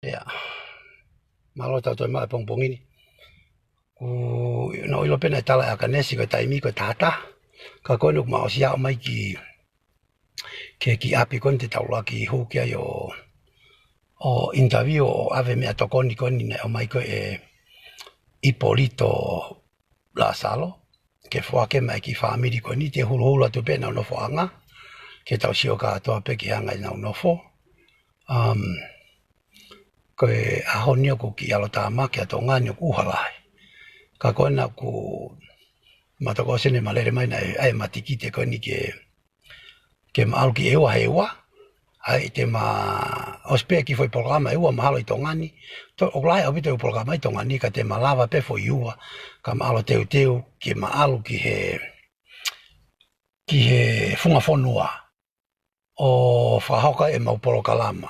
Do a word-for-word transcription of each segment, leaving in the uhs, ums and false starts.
ʻIa. Mālō e tau toe maʻu e pongipongi ni. ʻOku, naʻa ku ʻilo pē naʻe tala ʻe ʻAkanesi ko e taimi ko e taha taha. Ka ko eni ʻoku mau ʻosi ʻomai ki, ki he kiʻi ʻapi ko eni te tau lava ke hū ki ai ʻo, ʻo interview ʻo ʻave meʻatokoni ko eni naʻe ʻomai ko ē ʻe Ipolito Lasalo, ke foaki mai ki he fāmili ko eni, te u huluhulu atu pē ʻenau nofoʻanga, ke tau sio kātoa pē ki he anga ʻenau nofo. Um, ko e ʻaho ni ʻoku kiʻi ʻalotāmaki ʻa Tonga ni ʻoku ʻuha lahi. Ka ko ena ʻoku mātuʻa ko Sene Malele mai naʻe ʻai e matikite ko eni ke, ke ma ʻalu ki ʻEua he ua. ʻAi te ma ʻosi pē ki he foʻi polokalama ʻEua mahalo ʻi Tonga ni. Toe ʻoku lahi ʻaupito e polokalama ʻi Tonga ni ka te ma lava pē foʻi ua. Ka ma ʻalu teuteu ke ma ʻalu ki he, ki he funga fonua ʻo fakahoko ʻemau polokalama.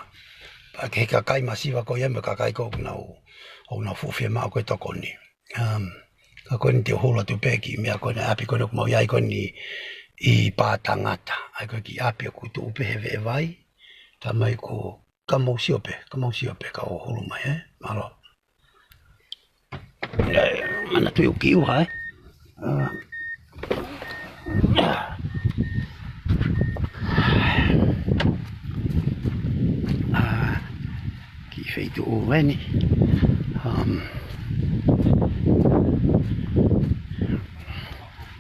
Pea ki he kakai masiva ko ia mo e kakai ko ē ʻoku nau, ʻoku nau fuʻu fiemaʻu ko ē tokoni. Um, ka ko eni te u hulu atu pē ki he meʻa ko eni, ʻapi ko eni ʻoku mau ʻi ai ko eni ʻi Pātangata. ʻAi ko e kiʻi ʻapi ʻoku tuʻu pē he veʻe vai. Ka mai ko, ka mou sio pē, ka mou sio pē, kau hulu mai, ē? Mālō. ʻIa, manatuʻi ʻoku kiʻi ʻuha, ē? ʻA, ʻa, kiʻi feituʻu eni. Um,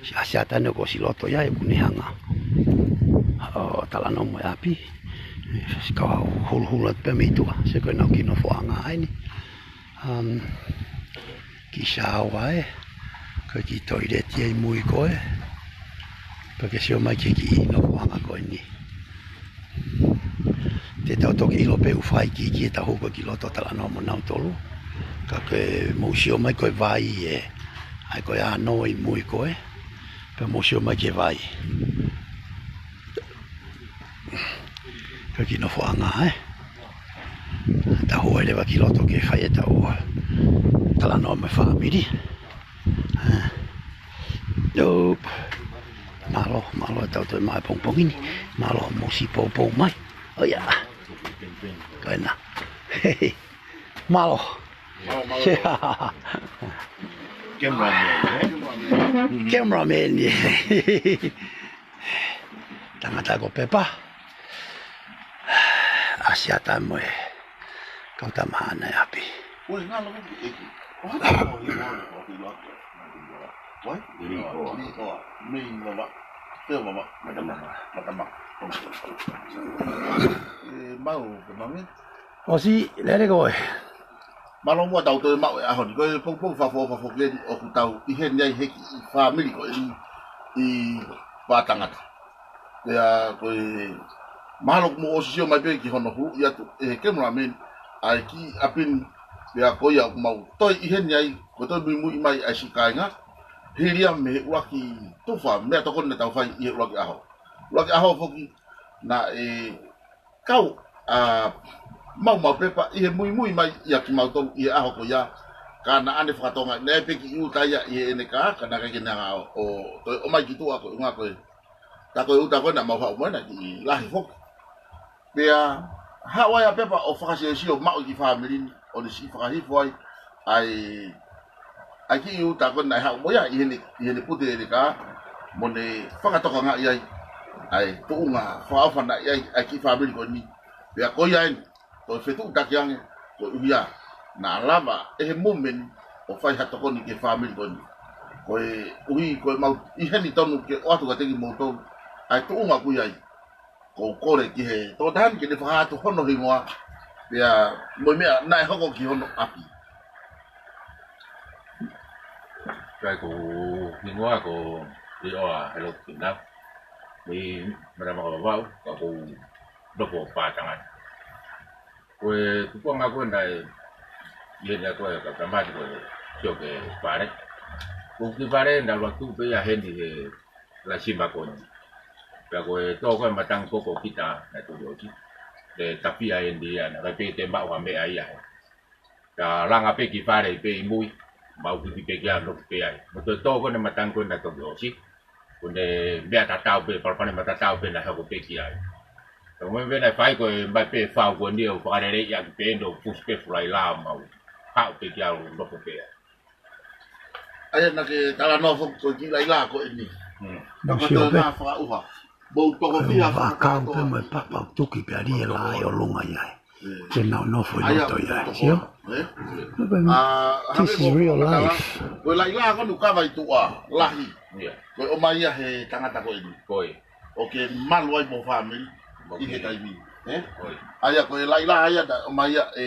Siʻa, siʻa tane ko si loto ia e kune hanga ʻo talanoa mo e ʻapi. Siʻa kau huluhulu atu pē mei tuʻa, sio ko ʻenau kiʻi nofoʻanga ʻa eni. Um, kiʻi sāua ē, ko e kiʻi toileti ʻi mui ko ē. Pea ke sio mai ki he kiʻi nofoʻanga ko eni. Te tau toki ʻilo pē ʻoku fai ki, ki he tahu ko ē ki loto talanoa mo nautolu. Ka ke mou sio mai ko e vai ē. ʻAi ko e ʻānoa ʻi mui ko ē. Pea mou sio mai ki he vai. Ko e kiʻi nofoʻanga ē. Tahu ai leva ki loto ke fai e tau talanoa mo e fāmili. Ē. Nope. Mālō, mālō e tau toe maʻu e pongipongi ni. Mālō mou ʻosi poupou mai. ʻOiā. Ko ena. Mālō. Cameraman, ē? Cameraman, ē. Tangata ko Pepa. ʻAsi ata mo e kau tama ʻana ʻi ʻapi. Ui, ngalo ki eki. ʻO hata ko hi ngalo ko hi ngalo. Wai? Ni ko. Ni ko. Mei mama. Teo mama. Matama. Matama. E mau ke mami. ʻOsi, lele ko ē. Mālō muʻa tau toe maʻu e ʻaho ni. Ko e pongipongi fafo, fafo ke ni ʻoku tau ʻi heni ai he kiʻi fāmili ko eni ʻi Pātangata. Pea ko e mahalo kuo mou ʻosi sio mai pē ki hono hū ʻi atu ʻe he cameraman ʻa e kiʻi ʻapi ni. Pea ko ia ʻoku mau toe ʻi heni ai, ko e toe muimui mai ʻa e siʻi kāinga. Hili ia mei he ʻuluaki tufa, meʻatokoni naʻa tau fai ʻi he ʻuluaki ʻaho. ʻUluaki ʻaho foki, naʻe kau ʻa Maumau Pepa ʻi he muimui mai ʻia kimautolu ʻi he ʻaho ko ia. Ka naʻa ne fakatonga, naʻe pē kiʻi uta ia ʻi heʻene kā, ka naʻe ʻikai ke ne hanga ʻo, ʻo toe ʻomai ki tuʻa ko e ʻuhinga ko e tā ko e uta ko ē naʻa mau haʻu mo ena kiʻi lahi foki. Pea haʻu ai ʻa Pepa ʻo fakasiosio maʻu e kiʻi fāmili ni, ʻo ne siʻi fakahifo ai ʻa e ʻa e kiʻi uta ko ē naʻe haʻu mo ia ʻi heʻene, ʻi heʻene pute ʻene kā, mo ne fakatokangaʻi ai ʻa e tuʻunga fakaʻofa naʻe ʻi ai ʻa e kiʻi fāmili ko eni. Pea ko ia eni, toe fetuʻutaki ange, koeʻuhi naʻa lava ʻe he movement ʻo fai ha tokoni ki he fāmili ko eni. Koeʻuhi ko e mau ʻi heni tonu ke ʻoatu kiate kimoutolu ʻa e tuʻunga ʻoku ʻi ai. Ko u kole ki he tokotaha ni ke ne fakahā atu hono hingoa, pea mo e meʻa naʻe hoko ki hono ʻapi. Kae ko u hingoa ko Liʻoa Helotu Kinau. Mei Matamaka Vavaʻu, ka ko u nofo Pātangata. Ko e tupuʻanga ko ē naʻe ʻi heni ko ē ka tamati ko e sio ki he fale. Ko e kiʻi fale naʻe ʻuluaki tuʻu pē ia heni he lasima ko eni. Pea ko e tō ko ē matangi koko kita naʻe toki ʻosi. Te tapia eni ia naʻe ʻikai pē ke maʻu ha meʻa ia he. Ka langa pē kiʻi fale pē ʻi mui, mau kiʻi pē kia noki pē ai. Mo toe tō ko ē matangi ko ē naʻe toki ʻosi. Ko ʻene meʻa tatau pē, palopalema tatau pē naʻe hoko pē ki ai. Ka mo e meʻa naʻe fai ko e mai pē fau ko eni ʻo fakaleleiʻaki pē ʻo pusi pē fuʻu lailā mau. Haʻu pē ki ʻalu nofo pē. ʻA ia naʻa ke talanoa foki ko e kiʻi lailā ko eni. Hmm. Ka ko e Sio pē. Tōna fakaʻuha. Mou toko fiha Fakakau pē fakakātoa. Mo e papa ʻo tuki pē ʻa lie la ʻi ʻolunga ia. Ke nau nofo ʻi loto ia, sio? This is real life. Ko e lailā ko eni ʻoku kava ʻi tuʻa, lahi. Ko e ʻomai ia he tangata ko eni. ʻO ke malu ai mo e fāmili ʻi he taimi ni. ʻA ia ko e lailā ia naʻe ʻomai ia ʻe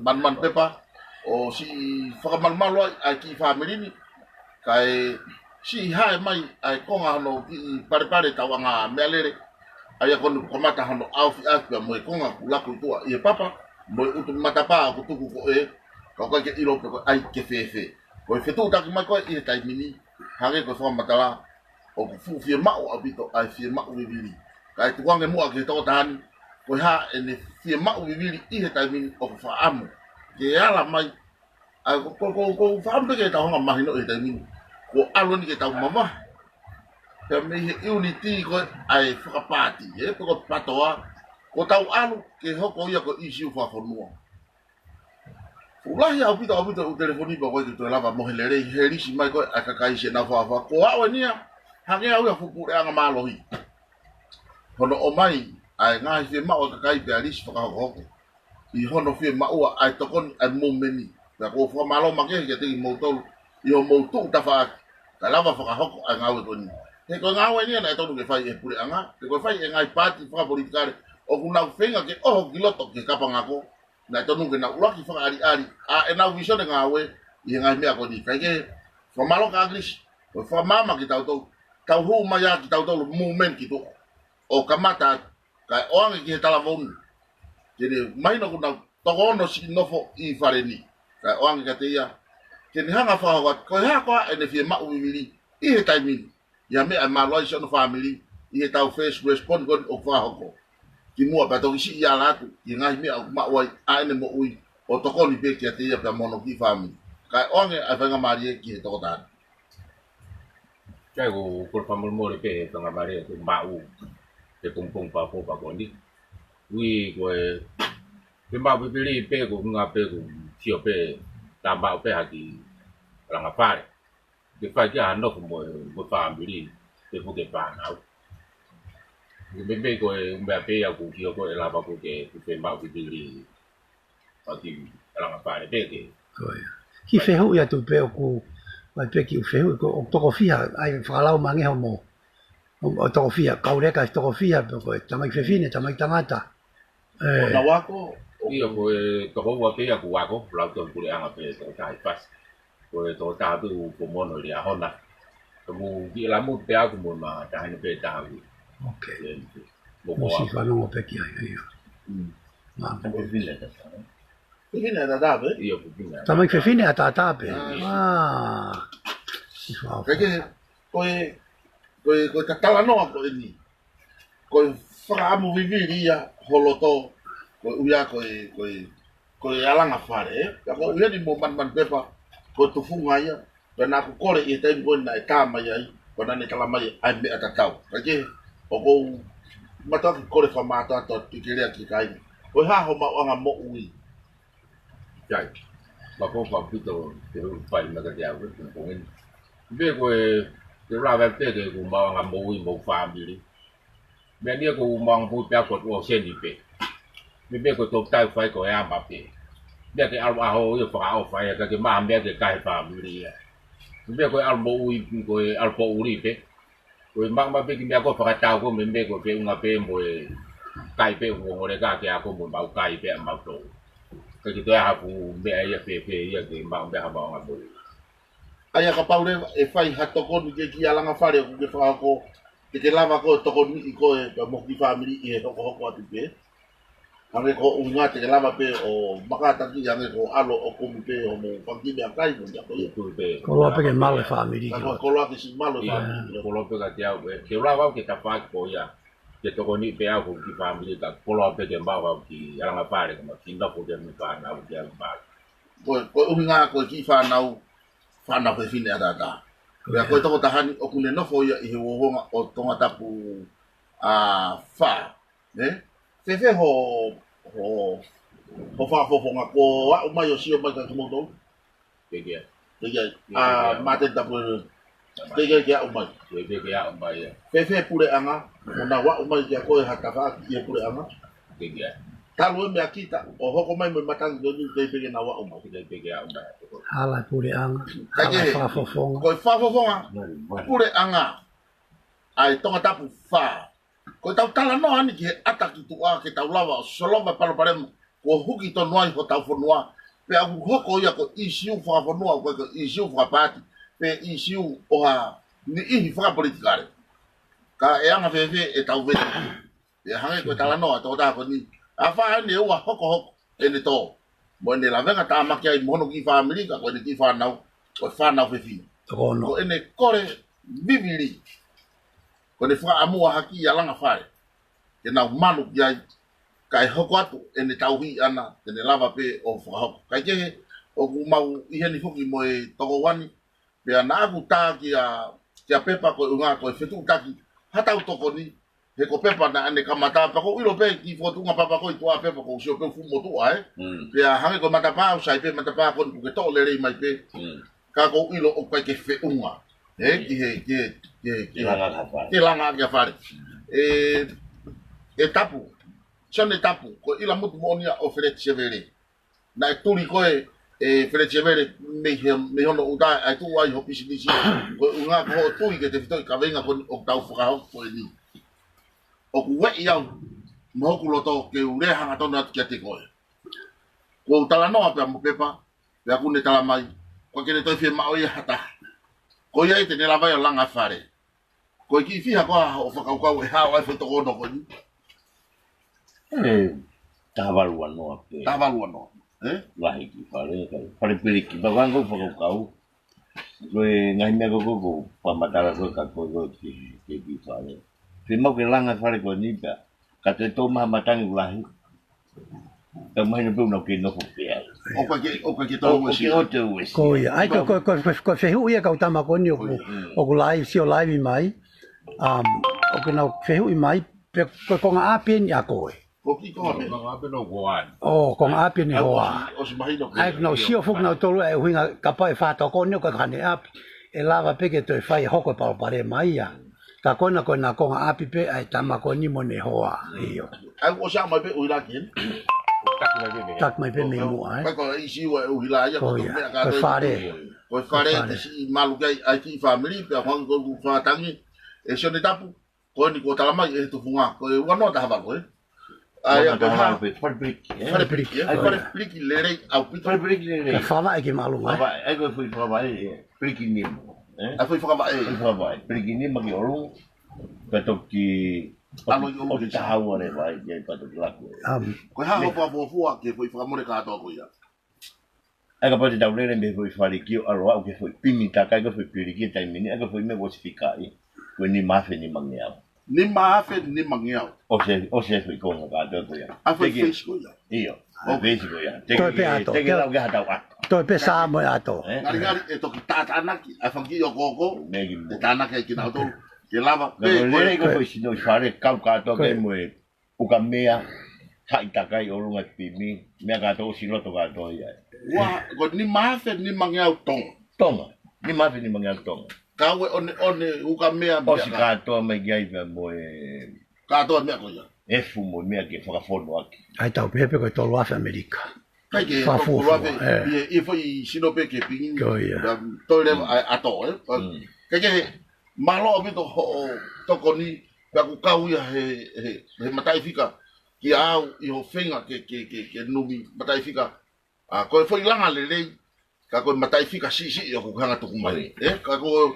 Manumanu Pepa, ʻo siʻi fakamalumalu ai ʻa e kiʻi fāmili ni. Kae siʻi hae mai ʻa e konga hono kiʻi palepale tauʻanga meʻalele. ʻA ia ko eni kamata hono ʻaofi ʻaki pea mo e konga kuo laku ʻi tuʻa ʻi he papa, mo e ʻutu matapā ʻoku tuku ko ē, ka ʻoku ʻikai ke ʻilo pe ko e ʻai ke fēfē. Ko e fetuʻutaki mai ko ē ʻi he taimi ni, hangē ko e fakamatala, ʻoku fuʻu fiemaʻu ʻaupito ʻa e fiemaʻu vivili. Kae tukuange muʻa ki he tokotaha ni, ko e hā ʻene fiemaʻu vivili ʻi he taimi ni ʻoku fakaʻamu ke ala mai. ʻA ia ko, ko, ko, ko fakaʻamu pē ke tau hanga mahino ʻi he taimi ni. Ko ʻalu ni ke tau mamahi. Pea mei he unity ko ē ʻa e fakapaati, ē, pe ko e patoa, ko tau ʻalu ke hoko ia ko e ʻīsiu fakafonua. Fuʻu lahi ʻaupito, ʻaupito ʻū telefoni pea ko e ke toe lava mo e lelei he lisi mai ko ē ʻa e kakai siʻenau fāfā. Ko au eni ia, hangē au ia fuʻu puleʻanga mālohi. Hono ʻomai ʻa e ngaahi fiemaʻu ʻa e kakai pea lisi fakahokohoko. ʻI hono fiemaʻu ʻa e tokoni ʻa e movement ni. Pea ko e fakamālō makehe kiate kimoutolu ʻi hoʻomou tuʻu tafaʻaki. Kae lava fakahoko ʻa e ngāue ko eni. He ko e ngāue eni ia naʻe tonu ke fai ʻe he puleʻanga, pe ko e fai ʻe he ngaahi paati fakapolitikale ʻoku nau feinga ke ʻoho ki loto ki he kapangako. Naʻe tonu ke nau ʻuluaki fakaʻaliʻali ʻa ʻenau visone ngāue ʻi he ngaahi meʻa ko eni. Kae kehe, fakamālō ka Agnes, ko e fakamaama kitautolu, tau hū mai ʻa kitautolu movement ki tuʻa. ʻO kamata, kae ʻoange ki he talavou ni. Ke ne mahino kuo nau toko ono siʻi nofo ʻi fale ni. Kae ʻoange kiate ia. Ke ne hanga fakahoko atu, ko e hā koā ʻene fiemaʻu vivili ʻi he taimi ni. ʻI ha meʻa ʻe malu ai siʻono fāmili, ʻi heʻetau first respond ko eni ʻoku fakahoko. Kimuʻa pea toki siʻi ala atu, ʻi he ngaahi meʻa ʻoku maʻu ai ʻa ʻene moʻui, ʻo tokoni pē kiate ia pea mo hono kiʻi fāmili. Kae ʻoange ʻa e faingamālie ki he tokotaha ni. Kae ko, ko e fakamolemole pē he faingamālie ʻoku maʻu, he pongipongi fakaʻofoʻofa ko eni. Ui ko e, ke maʻu vivili pē ko e ngā pē ko e sio pē, tā maʻu pē ha kiʻi langa fale. Ke fai ki ha nofo mo e, mo e fāmili, pe ko e fānau. Ke meimei ko e meʻa pē ia ʻoku sio ko e lava ko ke, ke maʻu vivili. ʻA e kiʻi langa fale pē ke. Ko ia. Kiʻi fehuʻi atu pē ʻoku, mai pē kiʻi fehuʻi ko, ʻoku toko fiha, ʻai fakalau mai ange hoʻomou. ʻO, ʻo toko fiha, kau leka ʻe toko fiha, pe ko e tamaiki fefine, tamaiki tangata. ʻE. Ko nau ako, ʻIo, ko e toko ua pē ia ʻoku ako, lau tau puleʻanga pē toko taha ʻi fasi. Ko e toko taha pē ʻoku mono ʻi Liahona. Ka mou kiʻi lamu pē ʻaku mo na taha ni pē taha ui. Ok. Ia ni pē. Mo Mou ko si ako. Fanongo pē ki ai, ʻio. Mm. Mā. Ko e fefine ʻataʻatā, ē? Fefine ʻataʻatā pē? ʻIo, fefine ʻataʻatā. Tamaiki fefine ʻataʻatā pē. Ah. Ah. Si fau. Kae kehe, ko e, ko e, ko e talanoa ko eni. Ko e fakaʻamu vivili ia ho loto, ko e ʻuhinga ko e, ko e, ko e langa fale, ē? Ka ko e ʻuhinga ni mo Manumanu Pepa, ko e tufunga ia, pea naʻa ku kole ʻi he taimi ko ē naʻe tā mai ai, pea naʻa ne tala mai ʻa e meʻa tatau. Kae kehe, ʻoku ou mātuʻaki kole fakamātoato atu ke lea ki he kāinga. Ko e hā ho maʻuʻanga moʻui? Kai. Mako pa pito te hulu fai maka te au, te pongen. Pe ko e, te lava pē ke ko e maʻuʻanga moʻui mo e fāmili. Meʻa ni ko e maʻuʻanga moʻui pē ʻaku ʻo seni pē. Meimei ko e tō tai fai ko e ama pē. Meʻa ke ʻalu ʻaho ia fakaʻofa ia ka ke maʻa meʻa ke kai fāmili ia. Meimei ko e ʻalu moʻui ko e ʻalu poʻuli pē. Ko e maʻu maʻu pē kiʻi meʻa ko e fakatau ko e meimei ko e feʻunga pē mo e kai pē ʻoku ongo leka ke ako mo e maʻu kai pē ʻa mautolu. Ka ke toe ʻai ha fuʻu meʻa ia fēfē ia ke maʻu meʻa ha maʻuʻanga moʻui. ʻA ia kapau leva ʻe fai ha tokoni ke kiʻi langa fale ʻoku ke fakahoko, te ke lava koe ʻo tokoniʻi koe pea mo ho kiʻi fāmili ʻi he hokohoko atu pē. Hangē ko e ʻuhinga te ke lava pē ʻo makataki hangē ko e ʻalu ʻo kumi pē hoʻomou fanga kiʻi meʻakai mo ia ko ia. Koloa pē ke maʻu e fāmili ki loto. Koloa ke siʻi maʻu e fāmili ki loto. Koloa pē kiate au, ē, ke lava au ke tafaʻaki ko ia. Ke tokoniʻi pē au ko e kiʻi fāmili ka koloa pē ke maʻu au kiʻi langa fale ka ma kiʻi nofo ke me fānau ke au maʻu. Ko e, ko e ʻuhinga ko e kiʻi fānau, fānau fefine ʻataʻatā. Pea ko e tokotaha ni ʻoku ne nofo ia ʻi he uouongofua ʻo Tongatapu ʻa fā. ē? Fēfē ho, ho, ho fakafofonga, kuo aʻu mai ʻo sio mai kia kimoutolu? Teʻeki ai. Teʻeki ai. Teʻeki ai. ʻA, Māteni Tapu ē. Teʻeki ai ke aʻu mai. Teʻeki ai ke aʻu mai, ē. Fēfē puleʻanga, ʻo nau aʻu mai kia koe ha tafaʻaki ʻi he puleʻanga? Teʻeki ai. Talu e meʻa kita, ʻo hoko mai mo e matangi ko eni teʻeki pē ke nau aʻu mai. Teʻeki ai ke aʻu mai. Hala e puleʻanga, hala e fakafofonga. Ko e fakafofonga, puleʻanga ʻa e Tongatapu fā. Ko ʻetau talanoa eni ki he ʻata ki tuʻa ke tau lava ʻo solova e palopalema kuo huki tonu ai hotau fonua. Pea ʻoku hoko ia ko e ʻīsiu fakafonua, ʻoku ʻikai ko e ʻīsiu fakapaati, pe ʻīsiu ʻo ha niʻihi fakapolitikale. Ka ʻe anga fēfē ʻetau vete? Pea hangē ko e talanoa ʻa e tokotaha ko eni. Afā ʻene ua hokohoko ʻene tō mo ʻene lavenga tāmaki ai mo hono kiʻi fāmili, ka ko ʻene kiʻi fānau, ko e fānau fefine. Toko ono. Ko ʻene kole vivili, ko ʻene fakaʻamua ha kiʻi ʻalanga fale ke nau malu ki ai, kae hoko atu ʻene tauhi ʻana, te ne lava pē ʻo fakahoko. Kae kehe, ʻoku mau ʻi heni foki mo e tokoua ni, pea naʻa ku tā kia, kia Pepa ko e ʻuhinga ko e fetuʻutaki haʻatau tokoni, he ko Pepa naʻa ne kamata, pea ʻoku ou ʻilo pē kiʻi fokotuʻunga papa ko ē ʻi tuʻa Pepa, ʻoku ou sio pē ʻoku fuʻu motuʻa, ē? Mm. Pea hangē ko e matapā, ʻoku sai pē matapā ko eni ʻoku ke toʻo lelei mai pē. Mm. Ka ʻoku ou ʻilo ʻoku ʻikai ke feʻunga, ē? Mm. Ki he, ki he, ki he, ki he langa ki ha fale. Ki he langa ki ha fale. Mm. Ē, ē Tapu, Sione Tapu, ko e ʻila mutu moʻoni ia ʻo Feleti Sevele. Naʻe tuli koe ʻe Feleti Sevele mei he, mei hono ʻuta ʻa e tuʻu ai ho pisinisi. Ko e ʻuhinga ko hoʻo tui ki he tefitoʻi kaveinga ko eni ʻoku tau fakahoko ko eni, ʻoku ueʻi au mo hoku loto ke u lea hangatonu atu kiate koe. Kuo u talanoa pea mo Pepa, pea ʻoku ne tala mai, ʻoku ʻikai ke ne toe fiemaʻu ia ha taha. Ko ia ē te ne lava ia ʻo langa fale. Ko e kiʻi fiha koā hoʻo fakakaukau ʻe hao ai e foʻi toko ono ko eni? Ē, taha valu uanoa pē. Taha valu uanoa, ē? Lahi e kiʻi fale, ka fale piliki. Pea ko ʻeku fakakaukau, ko e ngaahi meʻa ko ē ʻoku ou fakamatala ko ē kia koe ko ē ki he, ki he kiʻi fale. Fiemaʻu ke langa e fale ko eni pea ka toe tō mai ha matangi ʻoku lahi, ʻe mahino pē ʻoku nau kei nofo pē ai. ʻOku ʻikai ke, ʻoku ʻikai ke tō ʻo uesia. ʻIkai ke tō ʻo uesia. Ko ia. ʻA ia ko, ko, ko, ko, ko e fehuʻi ia ʻa e kau tama ko eni ʻoku, ʻoku live, sio live mai. Um, ʻoku nau fehuʻi mai, pe ko e konga ʻapi eni ʻa koe? Ko e kiʻi konga ʻapi. Konga ʻapi ʻeni ʻa e hoa. ʻO, konga ʻapi eni ʻa e hoa. ʻOsi, ʻosi mahino pē. ʻA ia ʻoku nau sio foki nautolu ʻa e ʻuhinga kapau ʻe fā tokoni ʻoku ʻikai ko haʻane ʻapi, ʻe lava pē ke toe fai e hoko e palopalema ia. Ka ko ena ko ʻena konga ʻapi pē ʻa e tama ko eni mo ʻene hoa. ʻIo. ʻA ia ʻoku ʻosi aʻu mai pē ʻuhila ki heni. Taki mai pē mei muʻa, ē? Ko e ʻīsiu ʻa e ʻuhila ia, ko e fale. Ko e fale, ko e fale. Te siʻi malu ki ai ʻa e kiʻi fāmili, pea ko ʻeku fakatangi, ē Sione Tapu, ko eni kuo tala mai ʻe he tufunga, ko e uanoa taha valu, ē? ʻA ia, uanoa taha valu pē, fale piliki, ē? Fale piliki, ē? ʻA ia, fale piliki lelei ʻaupito. Fale piliki lelei. Ka fava e ki mālunga, ē? Fava, ʻa ia ko e foʻi fakavaʻe, ē, piliki nima, ē? ʻA e foʻi fakavaʻe. Foʻi fakavaʻe, piliki nima ki ʻolunga, pea toki ʻalu ki ʻolunga ʻo ki taha ua leva ai, ia pea toki laku, ē? Um, ko e hā hoʻo fakafuofua ki he foʻi fakamole kātoa ko ia? ʻA ia kapau te tau lele mei he foʻi fale ki ʻo ʻalu ʻo aʻu ki he foʻi pimi takai ko e foʻi piliki taimi ni, ʻa ia ko e foʻi meʻa kuo ʻosi fika ai, ko e nima afe nimangeau. Nima afe nimangeau. ʻOsi, ʻosi e foʻi konga kātoa ko ia. ʻA e foʻi feisi ko ia. ʻIo, ʻa e feisi ko ia. Toe pē ʻato, toe pē ʻato. Toe pē Samoa ʻato. Ē? Ngalingali ʻe toki tātānaki ʻa e fanga kiʻi ʻokoʻoko. Meʻa ki muʻa. ʻE tānaki ai kinautolu ke lava. Ko e lele ko e foʻi sino ʻi fale kau kātoa pē mo e ukamea, haʻi takai ʻolunga pimi, meʻa kātoa ʻosi loto kātoa ia. Ua, ko e nima afe nimangeau Tonga. Tonga, nima afe nimangeau Tonga. Ka ʻoku ʻoneʻone ukamea, meʻa ʻosi kātoa mai ki ai pea mo e kātoa meʻa ko ia. Efu mo e meʻa ke fakafonuaki. ʻA ia tau pehē pē ko e tolu afe ʻAmelika. ʻIkai ke fakafuofua, tolu afe, ē. ʻI he, ʻi he foʻi sino pē ke pingini. Ko ia. Pea toe leva ʻa e ʻato, ē. Mm. ʻIkai ke he, mālō ʻaupito hoʻo tokoni, pea ʻoku kau ia he, he, he mataʻifika kiate au ʻi hoʻo feinga ke, ke, ke, ke numi mataʻifika. ʻA, ko e foʻi langa lelei, ka ko e mataʻifika siʻisiʻi ʻoku ke hanga tuku mai. Ē, ka ko,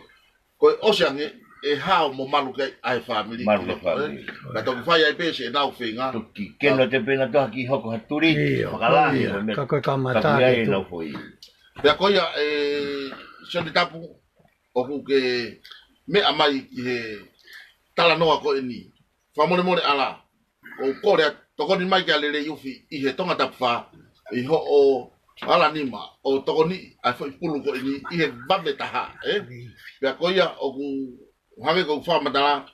ko e ʻosi ange, ʻe hao mo malu ki ai ʻa e fāmili. Malu ki he fāmili. Ē, ka toki fai ai pē siʻenau feinga. Toki kena te pena toha ki hoko ha tuli, ʻio, fakalahi, ʻio, ko e meʻa. Ka ko e kamata ka ko ia ke ʻenau foʻi. Pea ko ia, ē, Sione Tapu, ʻoku ke meʻa mai ki he talanoa ko eni. Fakamolemole ʻAla, ʻoku ou kole atu, tokoni mai kia Lelei ʻUfi ʻi he Tongatapu fā, ʻi hoʻo ʻalu nima ʻo tokoniʻi ʻa e foʻi pulu ko eni ʻi he vave taha, ē? Pea ko ia ʻoku hangē ko ʻeku fakamatala,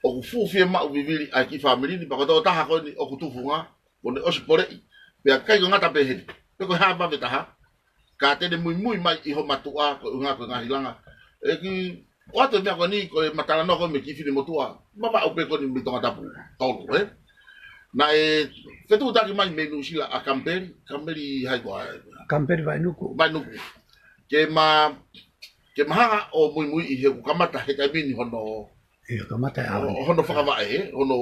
ʻoku fuʻu fiemaʻu vivili ʻa e kiʻi fāmili ni, pea ko e tokotaha ko eni ʻoku tufunga, ʻoku ne ʻosi poleʻi, pea ʻikai ke ngata pē heni, pe ko e hā e vave taha, ka te ne muimui mai ʻi ho mātuʻa, ko e ʻuhinga ko e ngaahi langa. ʻE kiʻi ʻoatu e meʻa ko eni, ko e talanoa ko eni mei he kiʻi finemotuʻa, Mamaʻo pē ko eni mei Tongatapu tolu, ē? Naʻe fetuʻutaki mai mei Nuʻusila ʻa Kamipeli, Kamipeli hai koā ē? Kamipeli Vainuku. Vainuku. Ke ma, ke ma hanga ʻo muimuiʻi he ʻoku kamata he taimi ni hono, ʻIo, kamata e ʻaho ni. Hono fakavaʻe, ē? Hono,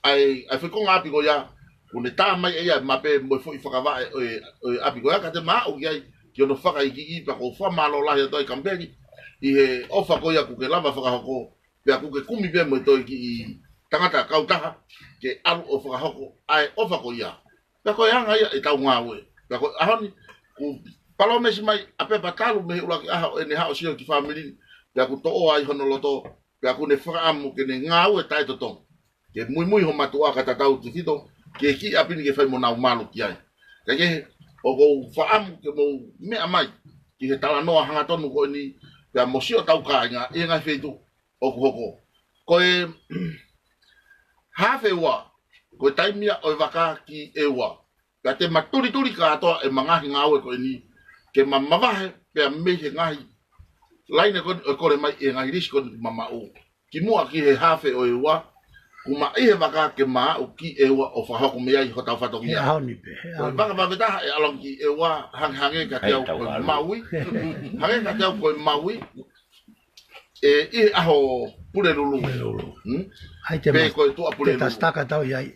ʻa e, ʻa e foʻi konga ʻapi ko ia, ʻoku ne tā mai ʻe ia, mape mo e foʻi fakavaʻe ʻo e, ʻo e ʻapi ko ia, ka te ma aʻu ki ai, ki hono fakaikiiki, pea ʻoku ou fakamālō lahi atu ai Kamipeli, ʻi he ʻofa ko ia ʻoku ke lava fakahoko, pea ʻoku ke kumi pē mo e toe kiʻi tangata kautaha, ke ʻalu ʻo fakahoko ʻa e ʻofa ko ia. Pea ko e anga ia ʻetau ngāue. Pea ko e ʻaho ni, ʻoku palōmesi mai ʻa Pepa talu mei he ʻuluaki ʻaho ʻene haʻu ʻo sio ki he fāmili ni, pea ʻoku toʻo ai hono loto, pea ʻoku ne fakaʻamu ke ne ngāue taʻetotongi. Ke muimui ho mātuʻa kae tatau tefito ki he kiʻi ʻapi ni ke fai mo nau malu ki ai. Kaikehe, ʻoku ou fakaʻamu ke mou meʻa mai ki he talanoa hangatonu ko eni, pea mo siʻotau kāinga ʻi he ngaahi feituʻu ʻoku hoko. Ko e haafe ua, ko e taimi ia ʻo e vaka ki ʻEua. Pea te ma tulituli kātoa ʻema ngaahi ngāue ko eni, ke ma mavahe pea mei he ngaahi laine ko eni ʻoku kole mai ʻe he ngaahi lisi ko eni ʻoku ma maʻu. Kimuʻa ki he haafe ʻo ʻEua, ʻoku ma ʻi he vaka ke ma aʻu ki ʻEua ʻo fakahoko mei ai hotau fatongia. He ʻaho ni pē, he ʻaho ni. Ko e vaka vave taha ʻe ʻalu ange ki ʻEua, hangehangē kiate au ko e Maui. Hangē kiate au ko e Maui. ʻE, ʻi he ʻaho Pulelulu. Pulelulu. Hmm? Hai te pe ma-, ko e Tuʻapulelulu. Te ta sitaka tau ʻi ai.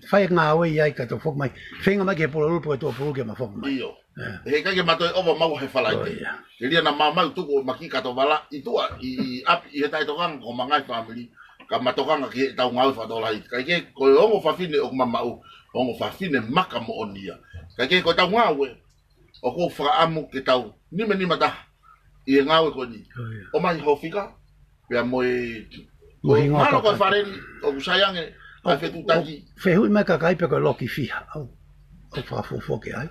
Fai ngāue ʻi ai ka tau foki mai. Feinga mai ki he Pulelulu, pe ko e Tuʻapulelulu ke ma foki mai. ʻIo. ʻE. He ʻikai ke ma toe ʻova maua he Falaite. ʻIo. Ke lia na ma mai tuku ʻo ma kiʻi kato vala ʻi tuʻa ʻi, ʻi ʻapi ʻi he taʻetokanga ko e ngaahi fāmili. Ka ma tokanga ki heʻetau ngāue fakatokolahi. Kaikehe ko e ongo fafine ʻoku ma maʻu. Ongo fafine maka moʻoni ia. Kaikehe ko ʻetau ngāue. ʻOku ou fakaʻamu ke tau nimanima taha ʻi he ngāue ko eni. ʻIo. ʻOmai ho fika, pea mo e, mo e hingoa mahalo ko e fakapapau. Fale ni, ʻoku sai ange ʻa e fetuʻutaki. ʻOku fehuʻi mai kakai pe ko e loki fiha. ʻOku, ʻoku fakafuofuoki ai.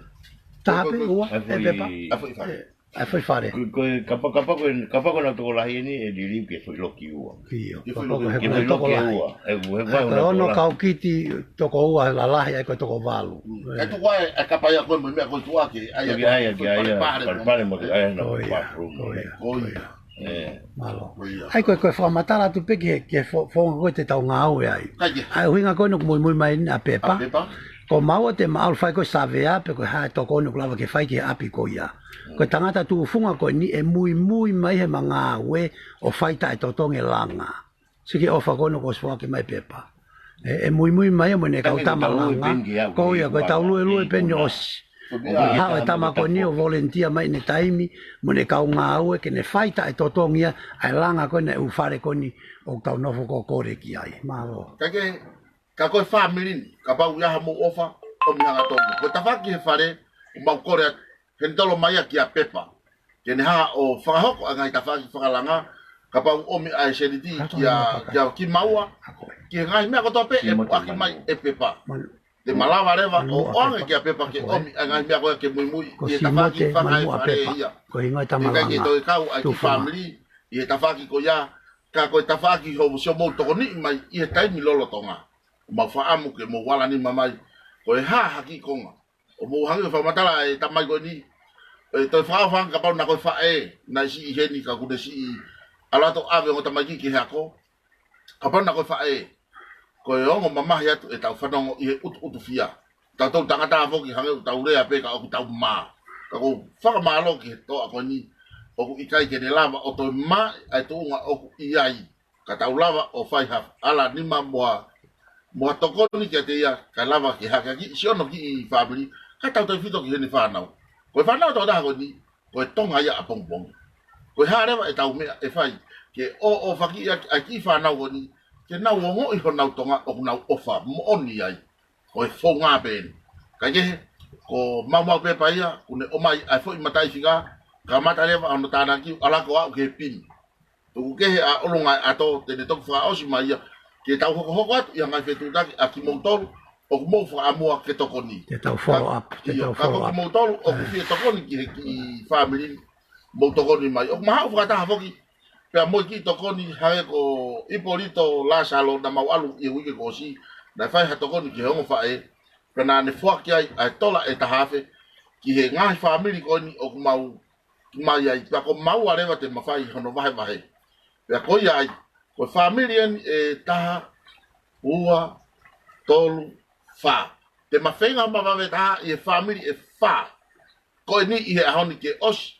Taha pē, ua, ʻe Pepa. ʻA e foʻi fale. ʻE, ʻa e foʻi fale. Ko e, ko e, kapa, kapa ko e, kapa ko ʻenau tokolahi eni ʻe liliu ke foʻi loki ua. ʻIo, ke foʻi loki ua. Ke foʻi loki ua. ʻE, ʻe, ʻe, ʻe, ko e ono kau kiti toko ua lalahi ai ko e toko valu. Mm. ʻE tuku ai, ʻe kapa ia ko e mo e meʻa ko e tuʻa ke, ʻai ia, ʻai ia, ʻai ia, palepale mo e, ʻai ia, ʻo ia, bathroom. ʻO ia, ʻo ia. ʻE. Mālō. ʻO ia. ʻAi ko e, ko e fakamatala atu pē ki he, ki he fo-, founga ko ē te tau ngāue ai. ʻAi ʻuhinga ko eni ʻoku muimui mai eni ʻa Pepa. ʻA Pepa. Ko maua te ma ʻalu fai ko e savea, pe ko e hā e tokoni ʻoku lava ke fai ki he ʻapi ko ia. Ko e tangata tufunga ko eni ʻe muimui mai he ma ngāue ʻo fai taʻetotongi e langa. Siki ʻofa ko eni ʻoku ʻosi foaki mai Pepa. ʻE, ʻe muimui mai mo ʻene kau tama langa. Ko ia, ko e tau luelue pē ni ʻosi. Haʻu e tama ko eni ʻo volunteer mai ʻene taimi, mo ʻene kau ngāue, ke ne fai taʻetotongi ia, ʻa e langa ko eni ʻū fale ko eni ʻoku tau nofo ko ē ʻo kole ki ai. Mālō. Kaikehe, ka ko e fāmili ni, kapau ʻe ʻi ai haʻamou ʻofa, ʻomi hangatonu. Ko e tafaʻaki he fale, ʻoku mau kole atu, he ne tolo mai ia kia Pepa. Ke ne hanga ʻo fakahoko ʻa e ngaahi tafaʻaki fakalanga, kapau ʻomi ʻa e seniti kia, kia kimaua, ki he ngaahi meʻa kotoa pē ʻe puʻaki mai ʻe Pepa. Te ma lava leva ʻo ʻoange kia Pepa ke ʻomi ʻa e ngaahi meʻa ko ia ke muimui ʻi he tafaʻaki fakaefale ia. Ko e hingoa e tama langa. ʻIkai ke toe kau ʻa e kiʻi fāmili ʻi he tafaʻaki ko ia, ka ko e tafaʻaki hoʻomou sio mou tokoniʻi mai ʻi he taimi lolotonga. Mau fakaʻamu ke mou ala nima mai, ko e hā ha kiʻi konga. ʻOku mou hangē ko e fakamatala e tamai ko eni, ʻe toe fakaʻofa ange kapau naʻa ko e faʻē, naʻe siʻi heni ka kuo ne siʻi ʻalu atu ʻave ongo tamaiki ki he ako. Kapau naʻa ko e faʻē, ko e ongo mamahi atu ʻetau fanongo ʻi he ʻutuʻutu fia. Tautolu tangata foki hangē ʻoku tau lea pē ka ʻoku tau mā. Ka ʻoku ou fakamālō ki he toʻa ko eni, ʻoku ʻikai ke ne lava ʻo toe mā ʻa e tuʻunga ʻoku ʻi ai. Ka tau lava ʻo fai ha ala nima mo ha, mo ha tokoni kiate ia, kae lava ke hakeakiʻi siʻono kiʻi fāmili, kae tautautefito ki heʻene fānau. Ko e fānau tokotaha ko eni, ko e Tonga ia ʻapongipongi. Ko e hā leva ʻetau meʻa ʻe fai, ke ʻoʻofakiʻi ʻaki ʻa e kiʻi fānau ko eni, ke nau ongoʻi honau Tonga ʻoku nau ʻofa moʻoni ai. Ko e founga pē eni. Kaikehe, ko Maumau Pepa ia, kuo ne ʻomai ʻa e foʻi mataʻifika, kamata leva hono tānaki, ʻalu ko ē ʻo aʻu ki he pini. Tuku kehe ʻa ʻolunga ʻe ʻato, te ne toki fakaʻosi mai ia, ke tau hokohoko atu ʻi he ngaahi fetuʻutaki ʻa kimoutolu, ʻoku mou fakaʻamua ke tokoni. Te tau follow up, te tau follow up. Ka ko kimoutolu, ʻoku fie tokoni ki he kiʻi fāmili, mou tokoni mai. ʻOku mahaʻu fakataha foki, pea mo e kiʻi tokoni hangē ko Ipolito Lasalo naʻa mau ʻalu ʻi he uike kuo ʻosi, naʻe fai ha tokoni ki he ongo faʻē, pea naʻa ne foaki ai ʻa e tola ʻe taha afe ki he ngaahi fāmili ko eni ʻoku mau, ki mai ai, pea ko maua leva te ma fai hono vahevahe. Pea ko ia ai, ko e fāmili eni ʻe taha, ua, tolu, fā. Te ma feinga ma vave taha ʻi he fāmili ʻe fā ko eni ʻi he ʻaho ni ke ʻosi.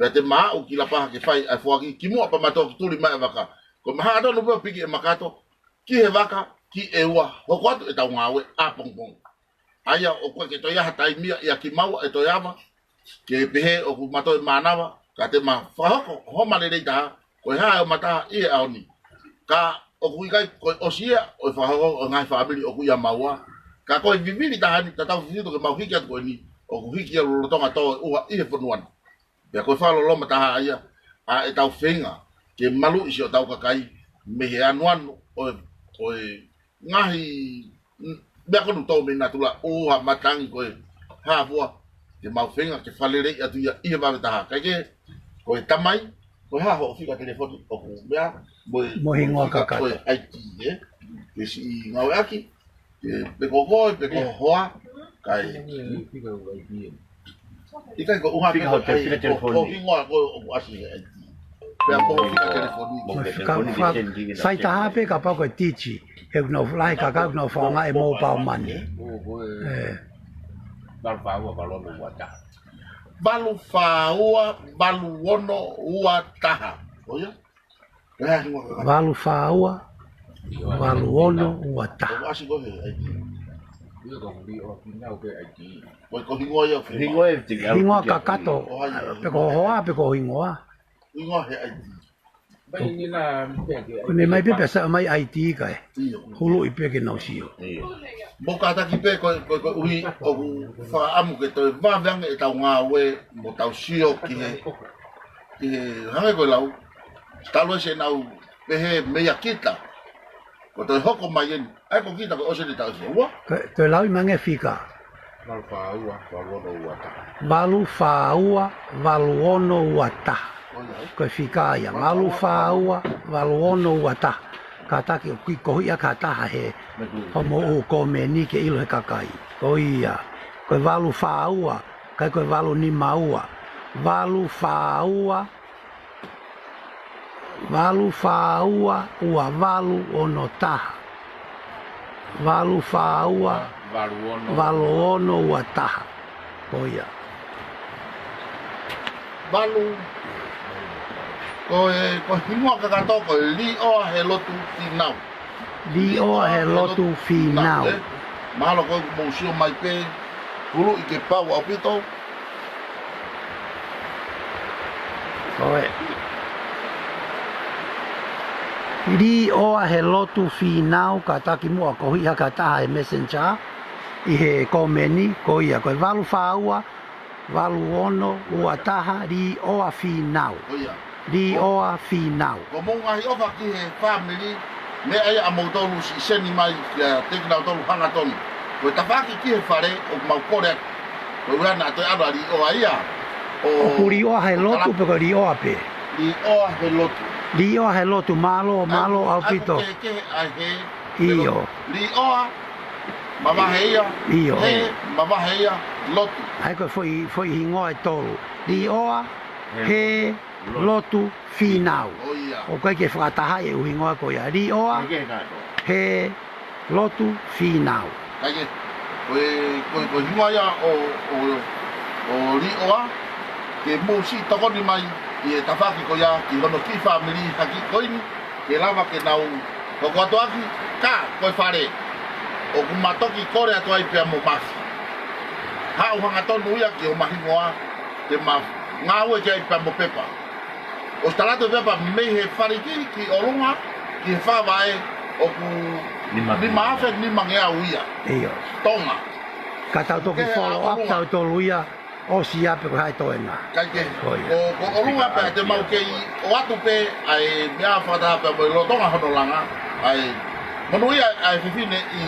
Pea te ma aʻu ki Lapaha ke fai ʻa e foaki kimuʻa pea ma toki tuli mai ʻa e vaka. Ko e maha tonu pea piki ʻe makato ki he vaka ki ʻEua, hoko atu ʻetau ngāue ʻapongipongi. ʻA ia ʻoku ʻikai ke toe ʻi ai ha taimi ia ʻia kimaua ʻe toe ava ke pehē ʻoku ma toe mānava, ka te ma fakahoko homa lelei taha, ko e hā ʻo ma taha ʻi he ʻaho ni. Ka ʻoku ʻikai ko e ʻosi ia ʻo e fakahoko ʻo e ngaahi fāmili ʻoku ʻia maua. Ka ko e vivili taha ni, tatau fifito ke mau hiki atu ko eni, ʻoku hiki ia lolotonga tō e ʻuha ʻi he fonua ni. Pea ko e fakaloloma taha ia ʻa ʻetau feinga ke maluʻi siʻotau kakai mei he anuanu ʻo e, ʻo e ngaahi, mm, meʻa ko eni tō mei natula, ʻuha, matangi, ko e hā fua, ke mau feinga ke fakaleleiʻi atu ia ʻi he vave taha. Kae kehe, ko e tamai, ko e hā hoʻo fika telefoni ʻoku meʻa, mo e, mo e hingoa fika kakai. Ko e ʻaiti, ē? Ke siʻi ngāueʻaki, ke pe ko koe, pe ko hoa, kae. ʻIkai ko e ʻuha pē ko e ʻaiti, ko e hingoa ko ē ʻoku ʻasi he ʻaiti. Pea ko e fika telefoni. Mo e fika, fika, sai taha pē kapau ko e titi. He ʻoku nau lahi e kakai ʻoku nau fakaʻaongaʻi e mobile money. ʻE. Valu fā ua, valu ono ua taha. Valu fā ua, valu ono ua taha. ʻO ia? Valu fā ua, valu ono ua taha. Ko e hingoa ia. Hingoa kakato. Pe ko hoa, pe ko hingoa. Hingoa he ʻaiti. Ko e meʻa mai pē pea saiʻia mai ʻaiti kae. ʻIo. Huluʻi pē ke nau sio. ʻIo. Mou kātaki pē ko, ko, koeʻuhi ʻoku fakaʻamu ke toe vave ange ʻetau ngāue mo tau sio ki he, ki he hangē ko e lau. Talu ʻe siʻenau pehē meia kita. Ko e toe hoko mai eni. ʻAi ko kita ko e ʻosi eni tau sio. Ua. Ko e toe lau mai ange fika. Valu fā ua, valu ono ua taha. Valu fā ua, valu ono ua taha. Ko e fika ia. Valu fā ua, valu ono ua taha. Kātaki ʻo kiʻi kohiʻa ka taha he hoʻomo ʻū kōmeni ke ʻilo he kakai. Ko ia. Ko e valu fā ua, kae ko e valu nima ua. Valu fā ua, valu fā ua, ua valu ono taha. Valu fā ua, valu ono ua taha. Ko ia. Valu. Ko e, ko e hingoa kakato ko e Liʻoa he Lotu Fīnau. Liʻoa he Lotu Fīnau. Ē? Mahalo ko ʻoku mou sio mai pē, huluʻi ke pau ʻaupito. Ko e Liʻoa he Lotu Fīnau, kātaki muʻa kohiʻa ka taha he Messenger, ʻi he kōmeni, ko ia, ko e valu fā ua, valu ono ua taha, Liʻoa Fīnau. Ko ia. Liʻoa Fīnau. Ko hoʻomou ngaahi ʻofa ki he fāmili, meʻa ia ʻamoutolu siʻi seni mai kiate kinautolu hangatonu. Ko e tafaʻaki ki he fale ʻoku mau kole atu. Ko e ʻuhinga naʻa toe ʻalu ʻa Liʻoa ia. ʻO, ʻoku Liʻoa he Lotu pe ko Liʻoa pē? Liʻoa he Lotu. Liʻoa he Lotu, mālō, mālō ʻaupito. ʻAi ko e kehekehe ʻa e hē. ʻIo. Liʻoa, mavahe ia. ʻIo. Hē, mavahe ia, Lotu. ʻAi ko e foʻi, foʻi hingoa ʻe tolu. Liʻoa, hē, Lotu, Fīnau. ʻO ia. ʻOku ʻikai ke fakatahaʻi e ʻū hingoa ko ia. Liʻoa, hē, Lotu, Fīnau. ʻIkai ke, ko e, ko e, ko e hingoa ia ʻo, ʻo, ʻo Liʻoa, ke mou siʻi tokoni mai ʻi he tafaʻaki ko ia ki hono kiʻi fāmili haki ko eni, ke lava ke nau hoko atu ʻaki, ka ko e fale ʻoku ma toki kole atu ai pea mo Mafi. Haʻu hangatonu ia ki homa hingoa, ke ma ngāue ki ai pea mo Pepa. ʻOsi tala atu ʻe Pepa mei he fale ki, ki ʻolunga, ki he fakavaʻe ʻoku nima afe nima ngeau ia. ʻIo. Tonga. Ka tau toki follow up tautolu ia, ʻosi ia pe ko e hā e toenga. ʻIkai ke. Ko ia. Ko, ko ʻolunga pē te mau kei ʻoatu pē ʻa e meʻa fakataha pea mo e lolotonga hono langa. ʻA e monūʻia ʻa e fefine ʻi,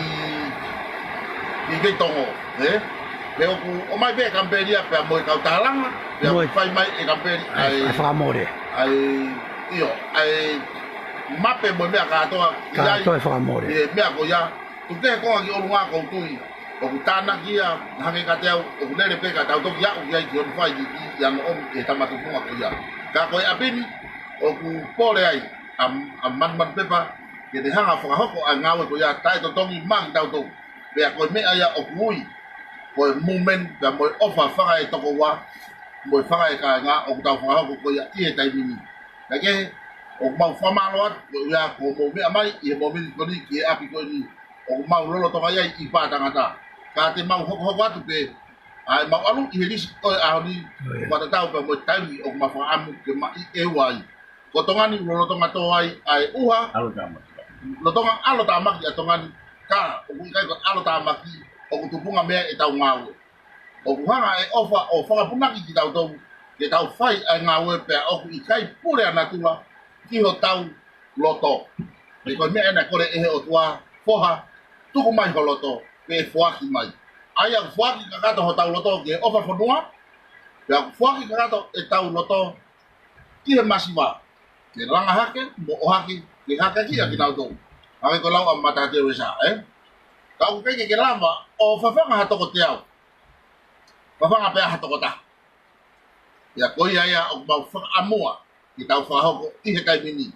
ʻi Keitongo, ē? Pea ʻoku ʻomai pē ʻe Kamipeli ia pea mo e kau tālanga, pea fai mai ʻe Kamipeli ʻa e, ʻa e fakamole. ʻA e ʻIo, ʻa e mape mo e meʻa kātoa, ʻi ai, kātoa e fakamole. ʻI he meʻa ko ia, tuku kehe konga ki ʻolunga ʻoku ou tui, ʻoku tānaki ia, hangē kiate au, ʻoku lele pē ka tau toki aʻu ki ai ki hono fai ki, ki, ʻi ano ʻomi ʻe he tama tupuʻanga ko ia. Ka ko e ʻapi ni, ʻoku pole ai, ʻa, ʻa Manumanupepa, ke ne hanga fakahoko ʻa e ngāue ko ia, taʻetotongi maʻa kitautolu. Pea ko e meʻa ia ʻoku ui, ko e movement, pea mo e ʻofa fakaetokoua, mo e fakaekāinga, ʻoku tau fakahoko ko ia ʻi he taimi ni. Kae kehe, ʻoku mau fakamālō atu, ko ia ko hoʻomou meʻa mai, ʻi he mōmeniti ko eni, ki he ʻapi ko eni, ʻoku mau lolotonga ʻi ai ʻi Pātangata. Ka te mau hokohoko atu pē, ʻa e mau ʻalu ʻi he lisi ʻo e ʻaho ni, ʻio, ʻio, fakatatau pea mo e taimi ʻoku mau fakaʻamu ke maʻu ʻe ua ai. Ko Tonga ni, lolotonga tō ai, ʻa e ʻuha, ʻalotāmaki. Lolotonga ʻalotāmaki ʻa Tonga ni, ka ʻoku ʻikai ko e ʻalotāmaki, ʻoku tupunga mei ai ʻetau ngāue. ʻOku hanga ʻe he ʻofa ʻo fakapunaki kitautolu, ke tau fai ʻa e ngāue pea ʻoku ʻikai pule ʻa natula ki hotau loto. He ko e meʻa ena ʻoku kole ʻe he ʻOtua, foha, tuku mai ho loto, pea foaki mai. ʻA ia ʻoku foaki kakato hotau loto ki he ʻofa fonua, pea ʻoku foaki kakato ʻetau loto ki he masiva, ke langa hake, mo ʻohake, ke hake ki ʻa kinautolu. Hangē ko e lau ʻa Mother Teresa, ē? Ka ʻoku ʻikai ke ke lava ʻo fafanga ha toko teau. Fafanga pē ha toko taha. Pea ko ia ia ʻoku mau fakaʻamua ke tau fakahoko ʻi he taimi ni.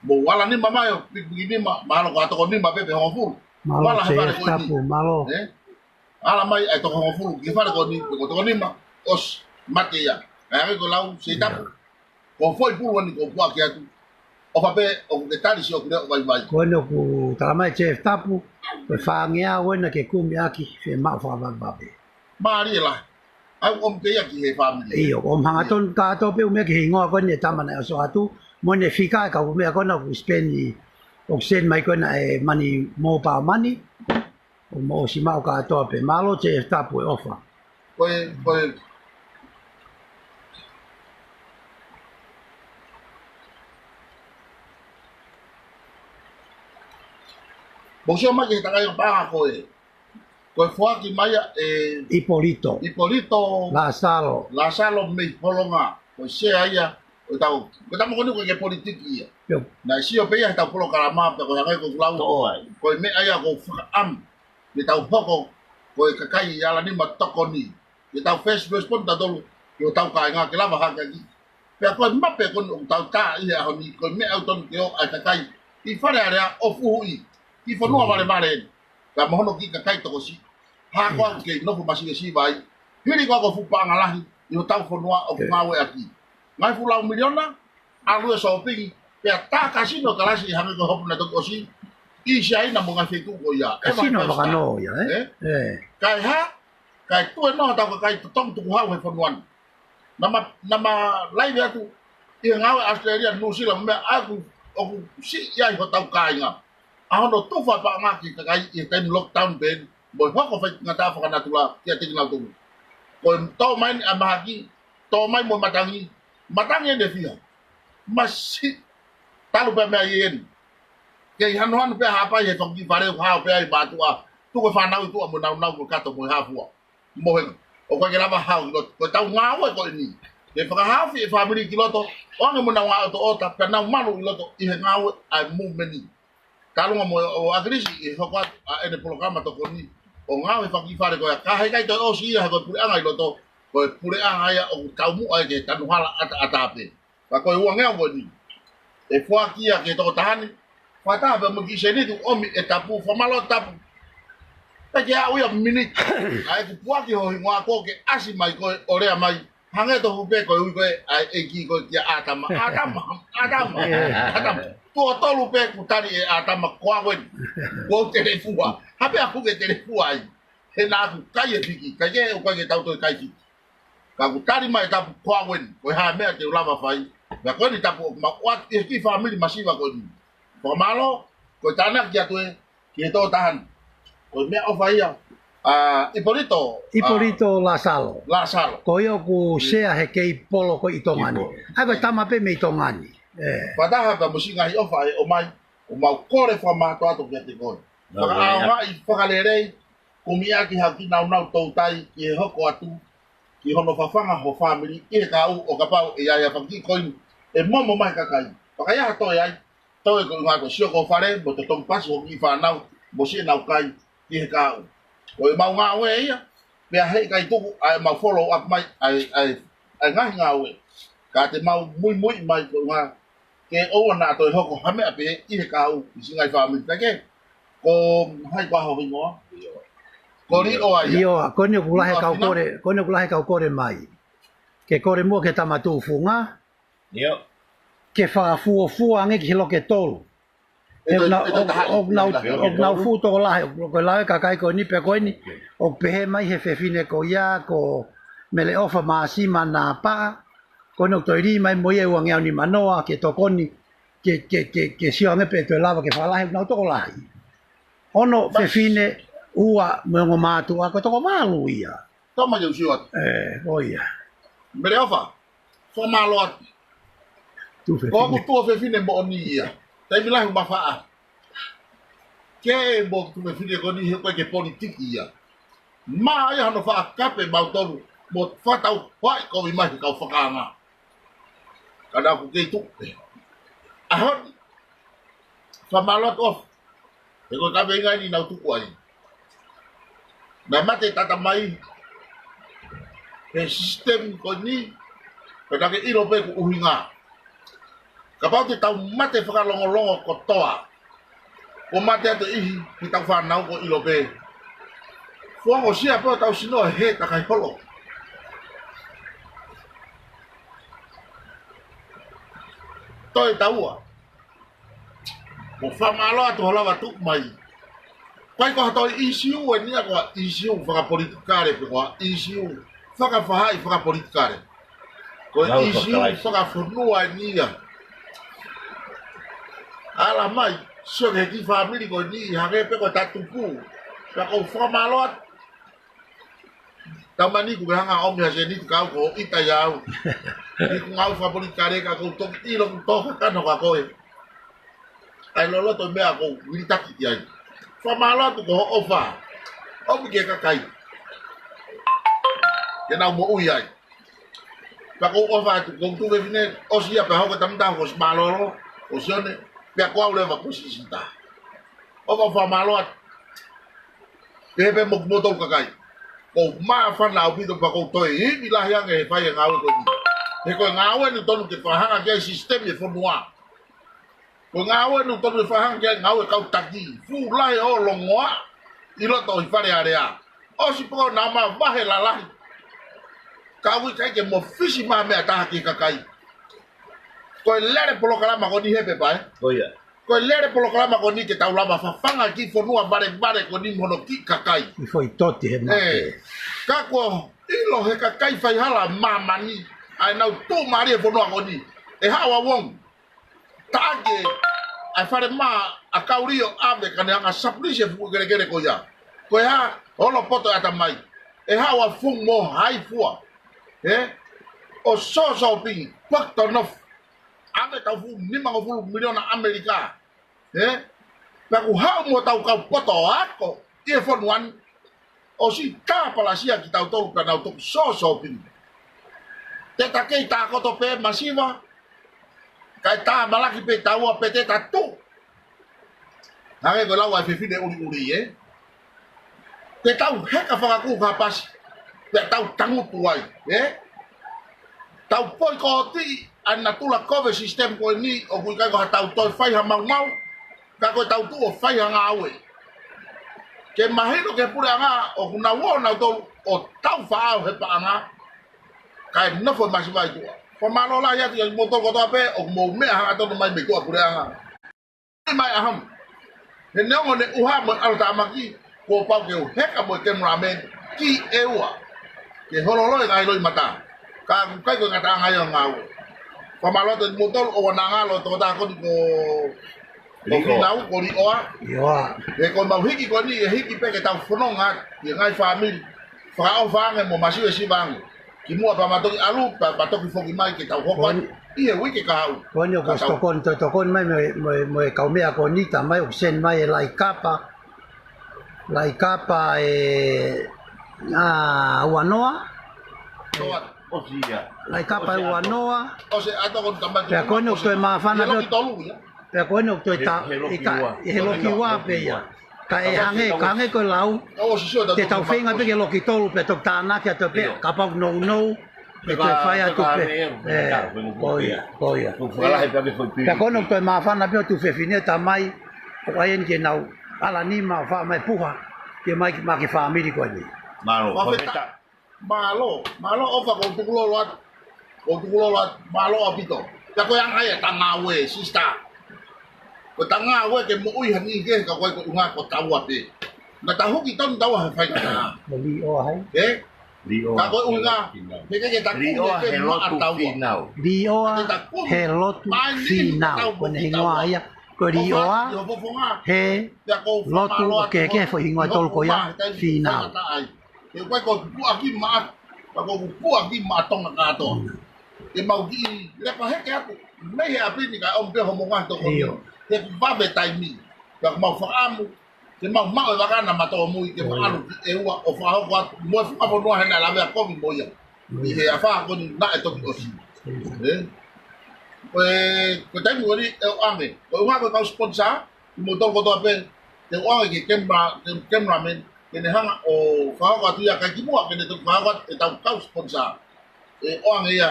Mou ala nima mai ʻo pikipiki nima, mahalo ko ha toko nima pē pe hongofulu. Mālō, ʻAla he fale ko eni. Tapu, mālō. Ē? Ala mai ʻa e toko hongofulu ki he fale ko eni, pe ko e toko nima, ʻosi, mate ia. Kae hangē ko e lau, Seitapu. Ko e foʻi pulu eni ʻoku ou puʻaki atu. ʻOfa pē ʻoku ke tali siʻoku leʻo vaivai. Ko eni ʻoku tala mai Jeff Tapu, ko e fāngeau ena ke kumi ʻaki, fiemaʻu fakavavevave. Mālie lahi. ʻOku ʻomi pē ia ki he fāmili. ʻIo, ʻoku ʻomi hangatonu kātoa pē ʻū meʻa ki he hingoa ko eni ʻo e tama naʻe ʻosi ʻoatu, mo ʻene fika ʻa e kau meʻa ko ena ʻoku spend, ʻoku send mai ko ena ʻe he mani, mobile money, ʻoku mou ʻosi maʻu kātoa pē. Mālō Jeff Tapu e ʻofa. Ko e, ko e. Mou sio mai ki he takai ʻo paʻanga ko ē. Ko e foaki mai ia ʻe Ipolito. Ipolito Lasalo. Lasalo mei Holonga. Ko e sea ia ʻo e tau. Ko e tama ko eni ʻoku ʻikai ke politiki ia. ʻIo. Naʻe sio pē ia he tau polokalama pea ko e hangē ko ʻeku lau. Toʻo ai. Ko e meʻa ia ʻoku ou fakaʻamu ke tau hoko ko e kakai ʻe ala nima tokoni. Ke tau first respond tautolu ki hotau kāinga ke lava hake ʻaki. Pea ko e mape ko eni ʻoku tau tā ʻi he ʻaho ni, ko e meʻa ʻoku tonu ke ō ʻa e kakai ʻi Fale Alea ʻo fuhuʻi ki fonua valevale eni. Pea mo hono kiʻi kakai tokosiʻi. Hā ko ā ʻoku kei nofo masivesiva ai. Hili ko ā ko e fuʻu paʻanga lahi ʻi hotau fonua ʻoku ngāueʻaki. Ngaahi fuʻu lau miliona, ʻalu e sōpingi, pea tā kasino kalasi hangē ko e hopo naʻe toki ʻosi ʻi Siaina mo e ngaahi feituʻu ko ia. Kasino Everhard Star. Fakanō ia, ē? Ē? Ē. Kae hā, kae tuʻu ʻenau tau kakai totongi tukuhau he fonua ni. Naʻa ma, naʻa ma laivi atu ʻi he ngāue ʻAositelēlia, Nuʻusila, mo e meʻa ʻoku, ʻoku siʻi ai hotau kāinga. ʻA hono tufa paʻanga ki he kakai ʻi he taimi lockdown pē eni, mo e hoko faingataʻa fakanatula kiate kinautolu. Ko e tō mai eni ʻa e mahaki, tō mai mo e matangi, matangi eni ʻe fiha. Masiʻi, talu pē meʻa ʻi eni. Kei hanohano pē Haʻapai he fanga kiʻi fale ʻoku hao pē ai mātuʻa, tuku e fānau ʻi tuʻa mo e naunau mo e kato mo e hā fua. Mohenga. ʻOku ʻikai ke lava hao ki loto. Ko e tau ngāue ko eni. Ke fakahaofi e fāmili ki loto, ʻoange mo nau ngaahi ʻotoʻota, pea nau malu ʻi loto ʻi he ngāue ʻa e movement ni. Talunga mo ʻo ʻAkilisi ʻi he hoko atu ʻa ʻene polokalama tokoni ʻo ngāue he fanga kiʻi fale ko ia. Ka heʻikai toe ʻosi ia he ko e puleʻanga ʻi loto, ko e puleʻanga ia ʻoku taumuʻa ia ki he tanu hala ʻataʻatā pē. Ka ko e uangeau ko eni. ʻE foaki ia ki he tokotaha ni, fakataha pē mo e kiʻi sēniti ʻoku ʻomi ʻe Tapu, fakamālō Tapu. Pea ke aʻu ia miniti. ʻA ʻeku puʻaki ho hingoa ko ē ke ʻasi mai ko ē ʻo lea mai. Hangē tofu pē ko e ui ko ē ʻa e ʻEiki ko ē kia ʻĀtama. ʻĀtama, ʻĀtama, ʻĀtama. Tuʻo tolu pē kuo tali ʻe ʻĀtama ko au eni. Kuo u telefua. Hā pē ʻoku ke telefua ai. He naʻa ku kai e fiki. Kae kehe ʻoku ʻikai ke tau toe kai fiki. Ka kuo tali mai ʻe Tapu ko au eni. Ko e hā e meʻa te u lava fai. Pea ko eni Tapu ʻoku mau ʻoatu ʻi he kiʻi fāmili masiva ko eni. Fakamālō, ko e tānaki atu ē, ki he tokotaha ni. Ko e meʻaʻofa ia, ʻa, Ipolito, ʻa, Ipolito Lasalo. Lasalo. Ko ia ʻoku sea he kei polo ko ē ʻi Tonga ni. Kipo. ʻA ia ko e tama pē mei Tonga ni. Ē. Fakataha pea mo e siʻi ngaahi ʻofa ʻe ʻomai, ʻoku mau kole fakamātoato kiate koe. Nā, ʻaongaʻi fakalelei, kumi ʻaki ha kiʻi naunau toutai ki he hoko atu, ki hono fafanga ho fāmili ʻi he kahaʻu ʻo kapau ʻe ʻi ai ha fanga kiʻi koini ʻe momo mai he kakai. Fakaiaha toe ai, toe ko e ʻuhinga ko e sio ki fale, mo totongi pasi hoku kiʻi fānau, mo siʻi nau kai, ki he kahaʻu. Ko e mau ngāue ia, pea heʻikai tuku ʻa e mau follow up mai ʻa e, ʻa e, ʻa e ngaahi ngāue. Ka te mau muimui mai ko e ʻuhinga ke ʻoua naʻa toe hoko ha meʻa pē ʻi he kahaʻu ʻi siʻi ngaahi fāmili. Pea ke, ko hai ko ho hingoa? Ko Liʻoa ia. Liʻoa, ko eni ʻoku lahi e kau kole, ko eni ʻoku lahi e kau kole mai. Ke kole muʻa ki he tama tufunga, ʻIo. Ke fakafuofua ange ki he loki tolu. ʻE toe, ʻe toe taha ʻi, ʻoku nau, ʻoku nau fuʻu tokolahi, ʻoku, ʻoku lau e kakai ko eni pea ko eni, ʻoku pehē mai he fefine ko ia ko Meleʻofa Māsima Napaʻa, ko eni ʻoku toe lī mai mo ia ʻe uangeau nimanoa ke tokoni, ke, ke, ke, ke sio ange pe ʻe toe lava ke fakalahi, ʻoku nau tokolahi. Ono fefine, ua mo e ongo mātuʻa, ko e toko valu ia. Toma ke u sio atu. ʻE, ʻo ia. Meleʻofa, fakamālō atu. Tuʻu fefine. Ko hoku tuʻu fefine moʻoni ia. Taimi lahi ʻoku ma faʻa kē mo e tuʻu fefine ko eni he ʻoku ʻikai ke politiki ia. Mā ia hano faʻa kape mautolu mo fakatau hoaʻi kovi mai he kau fakaanga. Ka naʻa ku kei tuʻu pē. ʻAho ni, fakamālō atu ʻofa. He ko e kaveinga eni naʻa ku tuku ai. Naʻe mate tata mai he sisitemi ko eni, pea naʻa ke ʻilo pē ʻoku ʻuhinga. Kapau te tau mate fakalongolongo kotoa, ko e mate atu ʻihi ki heʻetau fānau ko e ʻilo pē. Fuongosia pē hotau sino he takai holo. Toe taua. Ko e fakamālō atu hoʻo lava tuʻu mai. ʻIkai ko ha toe ʻīsiu eni ia ko ha ʻīsiu fakapolitikale pe ko ha ʻīsiu fakafaʻahi fakapolitikale. Ko e ʻīsiu fakafonua eni ia. Ala mai, sio ki he kiʻi fāmili ko eni hangē pē ko e tatupu. Pea ʻoku ou fakamālō atu. Taumaiā ni kuo ke hanga ʻo ʻomi ha sēniti kau ko ʻita ia au. ʻI heʻeku ngāue fakapolitikale ka ʻoku ou toki ʻilo ʻoku tō kakano kia koe ʻa e loloto e meʻa ʻoku ou vilitaki ki ai. Fakamālō atu ko hoʻo ʻofa. ʻOmi ki he kakai ke nau moʻui ai. Pea ʻoku ou ʻofa atu, ko e tuʻu fefine, ʻosi ia pea hoko e tamata ko Siʻi Mālōlō, ko Sione, pea ko au leva ko Sisita. ʻOku ou fakamālō atu. Pehē pē mo kimoutolu kakai. ʻOku ou māfana ʻaupito pea ʻoku ou toe ivi lahi ange he fai e ngāue ko eni. He ko e ngāue eni ʻoku totonu ke fakahanga ki ai e sisitemi e fonua. Ko e ngāue eni ʻoku totonu ke fakahanga ki ai e ngāue kau taki. Fuʻu lahi ʻo longoaʻa ʻi loto ʻi Fale Alea. ʻOsi pē ko ē naʻa ma vahe lalahi. Ka ʻoku ʻikai ke mou fisi mai ha meʻa ʻe taha ki he kakai. Ko e lele polokalama ko eni he pepa, ē? Ko ia. Ko e lele polokalama ko eni ke tau lava fafanga e kiʻi fonua valevale ko eni mo hono kiʻi kakai. ʻI foʻi toti he mate. Ē, ka kuo ʻilo he kakai faihala ʻa māmani ʻa ʻenau tuʻumālie e fonua ko eni. ʻE haʻu ʻa Uong, taʻaki ʻa e falemā ʻa Kaulio ʻave ka ne hanga ʻo sapulisi e fuʻu kelekele ko ia. Ko e hā? Holo poto e ʻatamai. ʻE haʻu ʻa Fung mo Haifua, ē? ʻO sōsōpingi, Port North. ʻAve ʻetau fuʻu nimangofulu miliona ʻAmelika, ē? Pea kuo haʻu mo ʻetau kau poto ako ʻi he fonua ni. ʻOsi tāpalasia kitautolu pea nau toki sōsōpingi. Te ta kei tākoto pē masiva, kae tāmalaki pē taua pē te ta tuʻu. Hangē ko e lau ʻa e fefine ʻuliʻuli, ē? Te tau heka fakakū ki ha pasi, pea tau tangutu ai, ē? Tau poikotiʻi ʻa e natula kovi e sisitemi ko eni, ʻoku ʻikai ko haʻatau toe fai ha maumau, ka ko ʻetau tuʻu ʻo fai ha ngāue. Ke mahino ki he puleʻanga ʻoku nau ō nautolu ʻo tau faʻao he paʻanga, kae nofo e masiva ʻi tuʻa. Fakamālō lahi atu kiate kimoutolu kotoa pē ʻoku mou meʻa hangatonu mai mei tuʻa puleʻanga. Mai ʻa Hamu. He neongo ʻene ʻuha mo e ʻalotāmaki, kuo pau ke u heka mo e kemilameni ki ʻEua ke holoholo e ngaahi loʻimata. Ka ʻoku ʻikai ko e ngataʻanga ia ʻo e ngāue. Fakamālō atu kiate kimoutolu, ʻoua naʻa ngalo e tokotaha ko eni ko, ko Liʻoa. Finau, ko Liʻoa. Liʻoa. He ko ʻemau hiki ko eni ʻe hiki pē ke tau fononga atu ki he ngaahi fāmili. Fakaʻofa ange mo masiva siva ange. Kimuʻa pea ma toki ʻalu, pea ma toki foki mai ke tau hoko atu ʻi he uike kahaʻu. Ko eni ʻoku ʻosi tokoni, toe tokoni mai mo e, mo e, mo e kaumeʻa ko eni, tā mai ʻoku send mai e laʻi kapa, laʻi kapa ʻe, ʻa, ua noa. Laʻi kapa ʻe ua noa. Pea ko eni ʻoku toe māfana pē ʻo, pea ko eni ʻoku toe ta, ʻi he loki ua pē ia. Ka ʻe hangē, ka hangē ko e lau, te tau feinga pē ke loki tolu pea toki tānaki atu pē, kapau ʻoku nounou, ʻe toe fai atu pē. Ko ia, ko ia. Pea ko eni ʻoku toe māfana pē ʻo tuku fefine tamai, ʻo ʻai eni ke nau ʻalu nima ʻo faʻa mai puha, ke mai ki, mai ki he fāmili ko eni. Mālō, Mālō, mālō ʻOfa, ʻoku ou tukulolo atu. ʻOku ou tukulolo atu, mālō ʻaupito. Pea ko e anga ia ʻeta ngāue, sister. Ko ʻeta ngāue ke moʻui ha niʻihi kehe ka ko e ko e ʻuhinga ko taua pē. Naʻa ta huki tonu taua he faingataʻa. Ko Liʻoa hai? Ē? Ka ko e ʻuhinga, he ke ke ta kumi ke maʻa taua. Liʻoa he lotu fīnau. Ke ta kumi. He lotu fīnau. Ko ʻene hingoa ia. Ko Liʻoa he lotu ʻo kehekehe foʻi hingoa ʻe tolu ko ia, fīnau. He ʻoku ʻikai ko e pupuʻaki maʻa, ka ko e pupuʻaki maʻa Tonga kātoa. Ke mau kiʻi lepa heke atu mei he ʻapi ni kae ʻomi pē hoʻomou ngaahi tokoni. He ʻoku vave taimi. Ka ʻoku mau fakaʻamu ke mau maʻu e vaka na ma tōmui ke mau ʻalu ki ʻEua ʻo fakahoko atu mo e fakafonua he naʻe lavea kovi mo ia ʻi he afā ko eni naʻe toki ʻosi. Ē? Ko e, ko e taimi ko eni ʻe ʻoange. Ko e ʻuhinga ko e kau sponsor, kimoutolu kotoa pē, te u ʻoange ki he camera, ki he cameraman, ke ne hanga ʻo fakahoko atu ia kae kimuʻa ke ne toki fakahoko atu ʻetau kau sponsor. ʻE ʻoange ia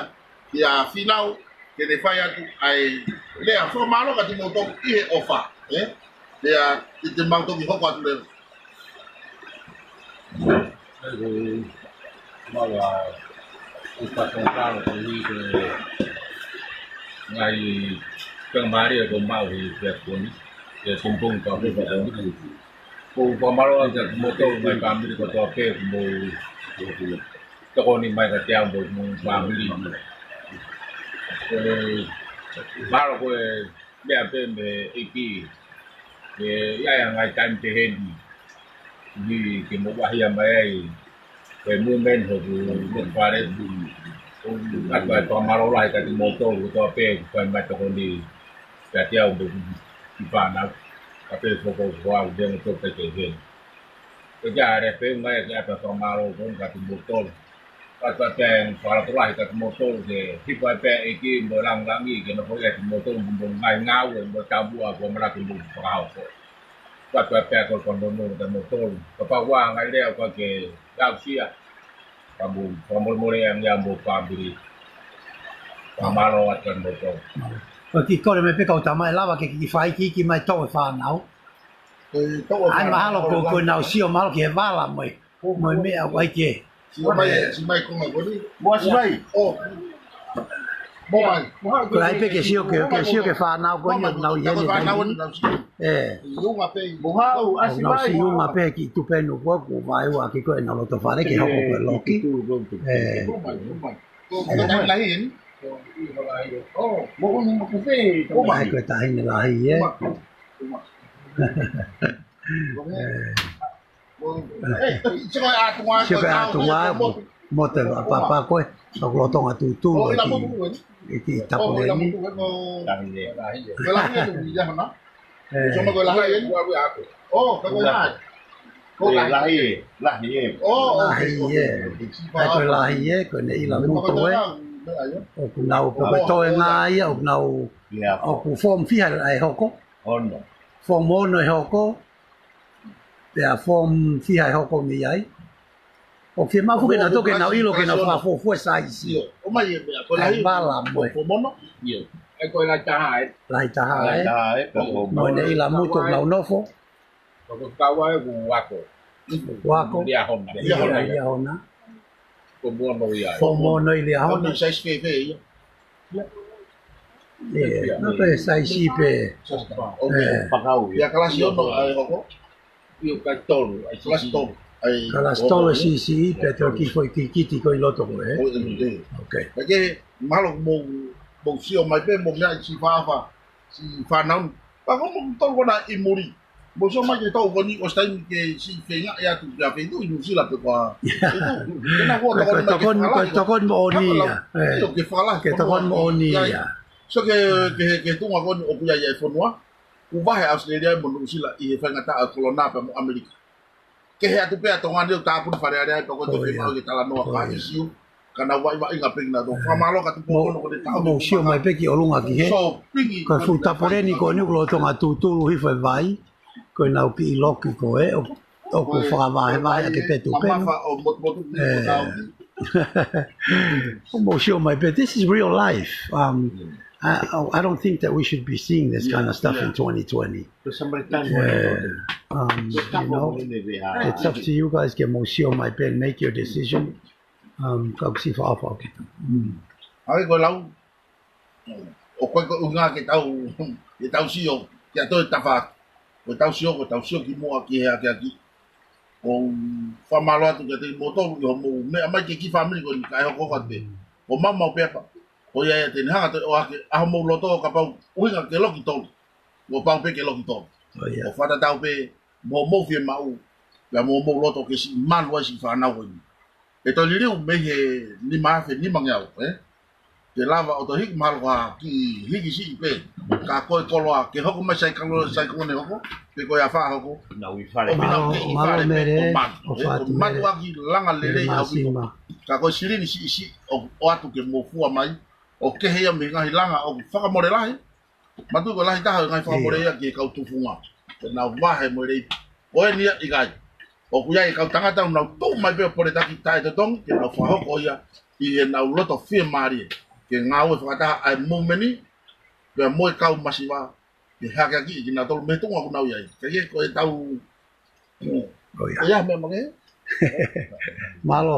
kia Fīnau, ke ne fai atu ʻa e lea fakamālō kiate kimoutolu ʻi he ʻofa, ē? Pea te, te mau toki hoko atu leva. Mālō ʻa e ʻofa tō kalo ko i ko e ngaahi faingamālie ko e maʻu ʻi he efiafi ni, ʻi he pongipongi ko eni. Ko e fakamālō atu kiate kimoutolu ngaahi fāmili kotoa pē kuo mou tokoni mai kiate au mo hoku fāmili. Ko e mālō ko e meʻa pē mei he ʻEiki. Ke ʻi ai ha ngaahi taimi pehē ni, ni ke mou ʻaʻahi mai ai, ko e movement hoku loto fale. ʻOku ʻoatu ʻa e fakamālō lahi kiate kimoutolu kotoa pē kuo fai mai tokoni kiate au mo hoku kiʻi fānau. Ka pehē foki ko au, te u toki pehē. Ko ia ʻa e feʻunga ia ke ʻoatu ʻa e fakamālō ko eni kiate kimoutolu. Fakatapu pē ʻa e fakalotolahi kiate kimoutolu ke hifo ai pē ʻa e ʻEiki mo e lāngilangi ke nofo ʻiate kimoutolu mo hoʻomou ngaahi ngāue mo e taumuʻa kuo malaki mou fakahoko. Fakatapu pē ʻa e kole fakamonū kiate kimoutolu. Kapau ʻoku ʻi ai ha ngaahi lea ʻoku ʻikai ke aʻusia, ka mou fakamolemole ange ia mo e fāmili. Fakamālō atu kiate kimoutolu. Ko e kiʻi kole mai pē kau tama ʻe lava ke kiʻi fakaikiiki mai toʻo e fānau. ʻAi mahalo ko, ko ʻenau sio mahalo ki he vala mo e, mo e meʻa ʻoku ʻai ke. Sio mai, sio mai konga ko eni. Mo ʻasi mai. ʻO. Mo mai. Ko e ʻai pē ke sio ke, ke sio ki he fānau ko eni ʻoku nau ʻi heni. Ē. Mo haʻu, ʻasi mai. ʻOku nau siʻi unga pē ki tupenu ko ē, kuo vaeua ʻaki ko ē ʻenau loto fale ke hoko ko e loki. Ē. Mo mai, mo mai. Ko e taimi lahi eni. ʻO, mo ʻuni mo kupe. Ko e taimi lahi ē. Mo mai. Sio ki he ʻatunga, sio ki he ʻatunga, mo te papa ko ē, ʻoku lolotonga tūtū ʻi he kiʻi tapu ko eni. Ko e lahi eni. ʻO, ka ko e lahi. Ko e lahi ē, lahi ē. ʻO, lahi ē. ʻAi ko e lahi ē, ko ʻene ʻila mutu ē. ʻOku nau pē ko e toenga ia, ʻoku nau, ʻoku form fiha ʻe hoko. Form ono ʻe hoko. Pea form fiha ʻe hoko mei ai. ʻOku fiemaʻu foki ke nau toki nau ʻilo ke nau fakafuofua saisi. ʻAi vala mo e. ʻAi ko e lahi taha ē. Lahi taha ē. Mo ʻene ʻila mutu ʻoku nau nofo. Ko e kau ai ʻoku ako. ʻOku ako. Liahona. Liahona. Ko mono ia. Ko mono ʻi Liahona. Saisi fēfē ia. ʻIo, naʻe pē saisi pē. Pakau ia. Kalasi ono ʻa e hoko. ʻIo, kalasi tolu. Kalasi tolu. Kalasi tolu ʻa e siʻisiʻi pē, toki foʻi kikiti ko ē ʻi loto ko ē. ʻOku mahalo mou, mou sio mai pē, mou meʻa ʻi siʻi fāfa, siʻi fānau. Ka ko moutolu ko ena ʻi muli. Mou sio mai ki he toʻu ko eni ʻosi taimi ke siʻi feingaʻi atu ki ha feituʻu ʻi Nuʻusila pe ko e feituʻu. Ke na hua tokoni mai ke fakalahi. Ke tokoni moʻoni ia. ʻIo, ke fakalahi. Ke tokoni moʻoni ia. So ke, ke, ke tuʻunga ko eni ʻoku ʻi ai ʻa e fonua. Kuo vahe ʻa ʻAositelēlia mo Nuʻusila ʻi he faingataʻa ʻo e kolona pea mo ʻAmelika. Kehe atu pē ʻa Tonga ni ʻoku tāpuni Fale Alea ai pea ko e toe fiemaʻu ke talanoa ka ʻi Siu. Ka nau vaʻivaʻinga pē kinautolu. Fakamālō ka tupu. Mou, ono ko te tau mou sio mai pē ki ʻolunga ki he. So, pingi, ko e fuʻu tapoleni ko eni ʻoku lolotonga tūtulu hifo e vai. Ko ʻenau kiʻi loki ko ē, ʻo, ʻoku fakavahevahe ake pē tupe. Mamafa ʻo motumotu ni ko tau. Mou sio mai pē, this is real life. Um, I, I don't think that we should be seeing this kind of stuff in twenty twenty. Ko somebody done what they want to do. Um, you know, it's up to you guys ke mou sio mai pē and make your decision. Um, ka ʻoku siʻi fakaʻofoʻofa kita. Mm. Ai, ko e lau. ʻO ko e ko e ʻuhinga ke tau, ke tau sio, ke ʻato e tafa. Ko e tau sio, ko e tau sio ki muʻa ki he akeaki. ʻOku ou fakamālō atu kiate kimoutolu ʻi hoʻomou meʻa mai ki he kiʻi fāmili ko eni kae hoko atu pē. Ko maumau pē apa. Ko ia ia te ne hanga atu ʻo ʻohake ʻa hoʻomou loto kapau ʻuhinga ke loki tolu. Kuo pau pē ke loki tolu. ʻO fakatatau pē mo hoʻomou fiemaʻu, pea mo hoʻomou loto ke siʻi malu ai siʻi fānau ko eni. ʻE toe liliu mei he nima afe nima ngeau, ē? Ke lava ʻo toe hiki mahalo ko ha kiʻi hiki siʻi pē. Ka ko e koloa, ke hoko mai saikalone, saikalone hoko, pe ko e afā hoko. Nau ʻi fale. Mālō, mālō Mele, ʻo matuʻaki langa lelei ʻaupito. Ka ko e silini siʻisiʻi ʻoku ʻoatu ke mou fua mai, ʻoku kehe ia mei he ngaahi langa ʻoku fakamole lahi. Mātuʻa ko e lahi taha ʻo e ngaahi fakamole ia ki he kau tufunga. Ke nau vahe mo e lei. Ko eni ia ʻikai. ʻOku ʻi ai e kau tangata ʻoku nau tuʻu mai pē ʻo poletaki taʻetotongi, ke nau fakahoko ia ʻi heʻenau loto fiemālie. Ke ngāue fakataha ʻa e moʻui ni, pea mo e kau masiva, ke hakeakiʻi kinautolu mei he tuʻunga ʻoku nau ʻi ai. Ka ʻi he ko e tau, ʻo ia. ʻO ia, meʻa make. Mālō.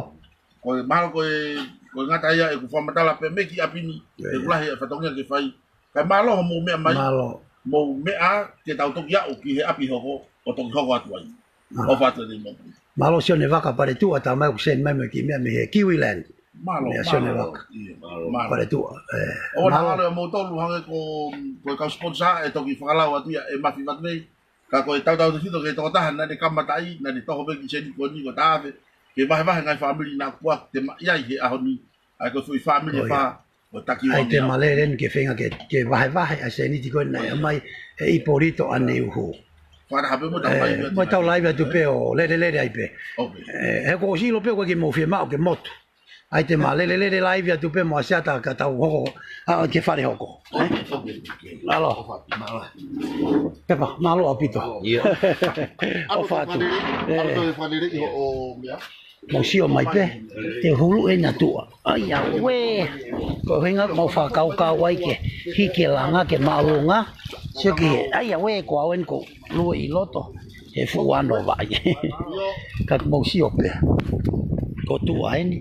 Ko e mālō ko e, ko e ngata ia ʻeku fakamatala pē mei ki ʻapi ni, ʻeku lahi e fatongia ke fai. Kae mālō hoʻomou meʻa mai. Mālō. Mou meʻa ke tau toki aʻu ki he ʻapi hoko, ʻo toki hoko atu ai. ʻOfa atu eni mo. Mālō Sione Vaka Paletuʻa, tā mai ʻoku send mai mo e kiʻi meʻa mei he Kiwiland. Mālō, meʻa Sione Vaka. Paletuʻa. ʻOua naʻa ʻalu ʻa moutolu hangē ko, ko e kau sponsor ʻe toki fakalau atu ia ʻe Mafi Matvei. Ka ko e tautautefito ki he tokotaha naʻa ne kamataʻi, naʻa ne toho pē kiʻi seni ko eni ko e taha afe, ke vahevahe ngaahi fāmili naʻa kuo ʻi ai he ʻaho ni, ʻa e ko e foʻi fāmili ʻe fā, ko e taki ʻai te malele ni ke feinga ke, ke vahevahe ʻa e sēniti ko ē naʻe ʻomai ʻe Ipolito ʻaneuhu. Fakataha pē mo e tau laivi atu pē ʻo lelelele ai pē. ʻE, he ko silo pē ko e ke mou fiemaʻu ke motu. ʻAi te ma lelelele laivi atu pē mo ʻAsiata ka tau hoko, ʻa, ke fale hoko. Mālō. Pepa, mālō ʻaupito. ʻOfa atu. Mou sio mai pē, te hulu e natua. ʻAi ʻauē. Ko e hinga mau fakakaukau ai ke hiki e langa ke māʻolunga. Sio ki he, ʻai ʻauē ko au eni ko lue ʻi loto he fuʻu ano vaʻi. Ka mou sio pē. Ko tuʻa eni.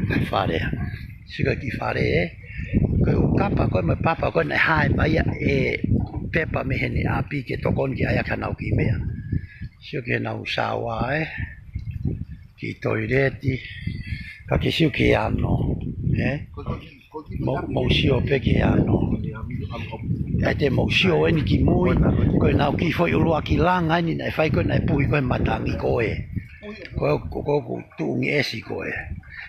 Kae fale. Sika ki fale ē. Ko e ʻū kapa ko ē mo e papa ko ē naʻe hae mai ia ʻe Pepa mei heʻene ʻapi ke tokoni ke ʻai ʻaki hanau kiʻi meʻa. Sio ki heʻenau saoa ē. Ki toileti. Ka ke sio ki he ano. Ē? Mou, mou sio pē ki he ano. ʻAi te mou sio eni ki mui, ko ʻenau kiʻi foʻi ʻuluaki langa eni naʻe fai ko ē naʻe puhi ko ē matangi ko ē. Ko ē, ko ē, ko ē ʻoku tuʻungi ʻesi ko ē.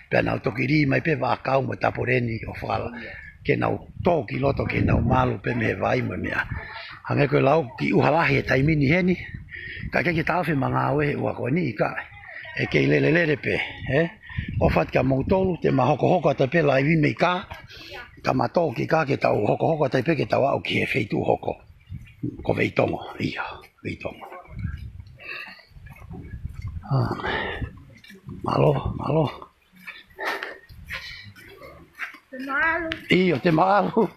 Pea nau toki lī mai pē vaʻakau mo e tapoleni ʻo fala. Ke nau tō ki loto ke nau malu pē mei he vai mo e meʻa. Hangē ko e lau kiʻi ʻuha lahi he taimi ni heni. Ka ke ke taofi mangao he ʻuha ko eni ʻikai. ʻE kei lelelele pē, ē? ʻOfa atu kia moutolu, te ma hokohoko atu pē laivi mei kā, ka ma tō ki kā ke tau hokohoko atu pē ke tau aʻu ki he feituʻu hoko. Ko Veitongo, ia, Veitongo. Mālō, mālō. ʻIo, te ma ʻalu.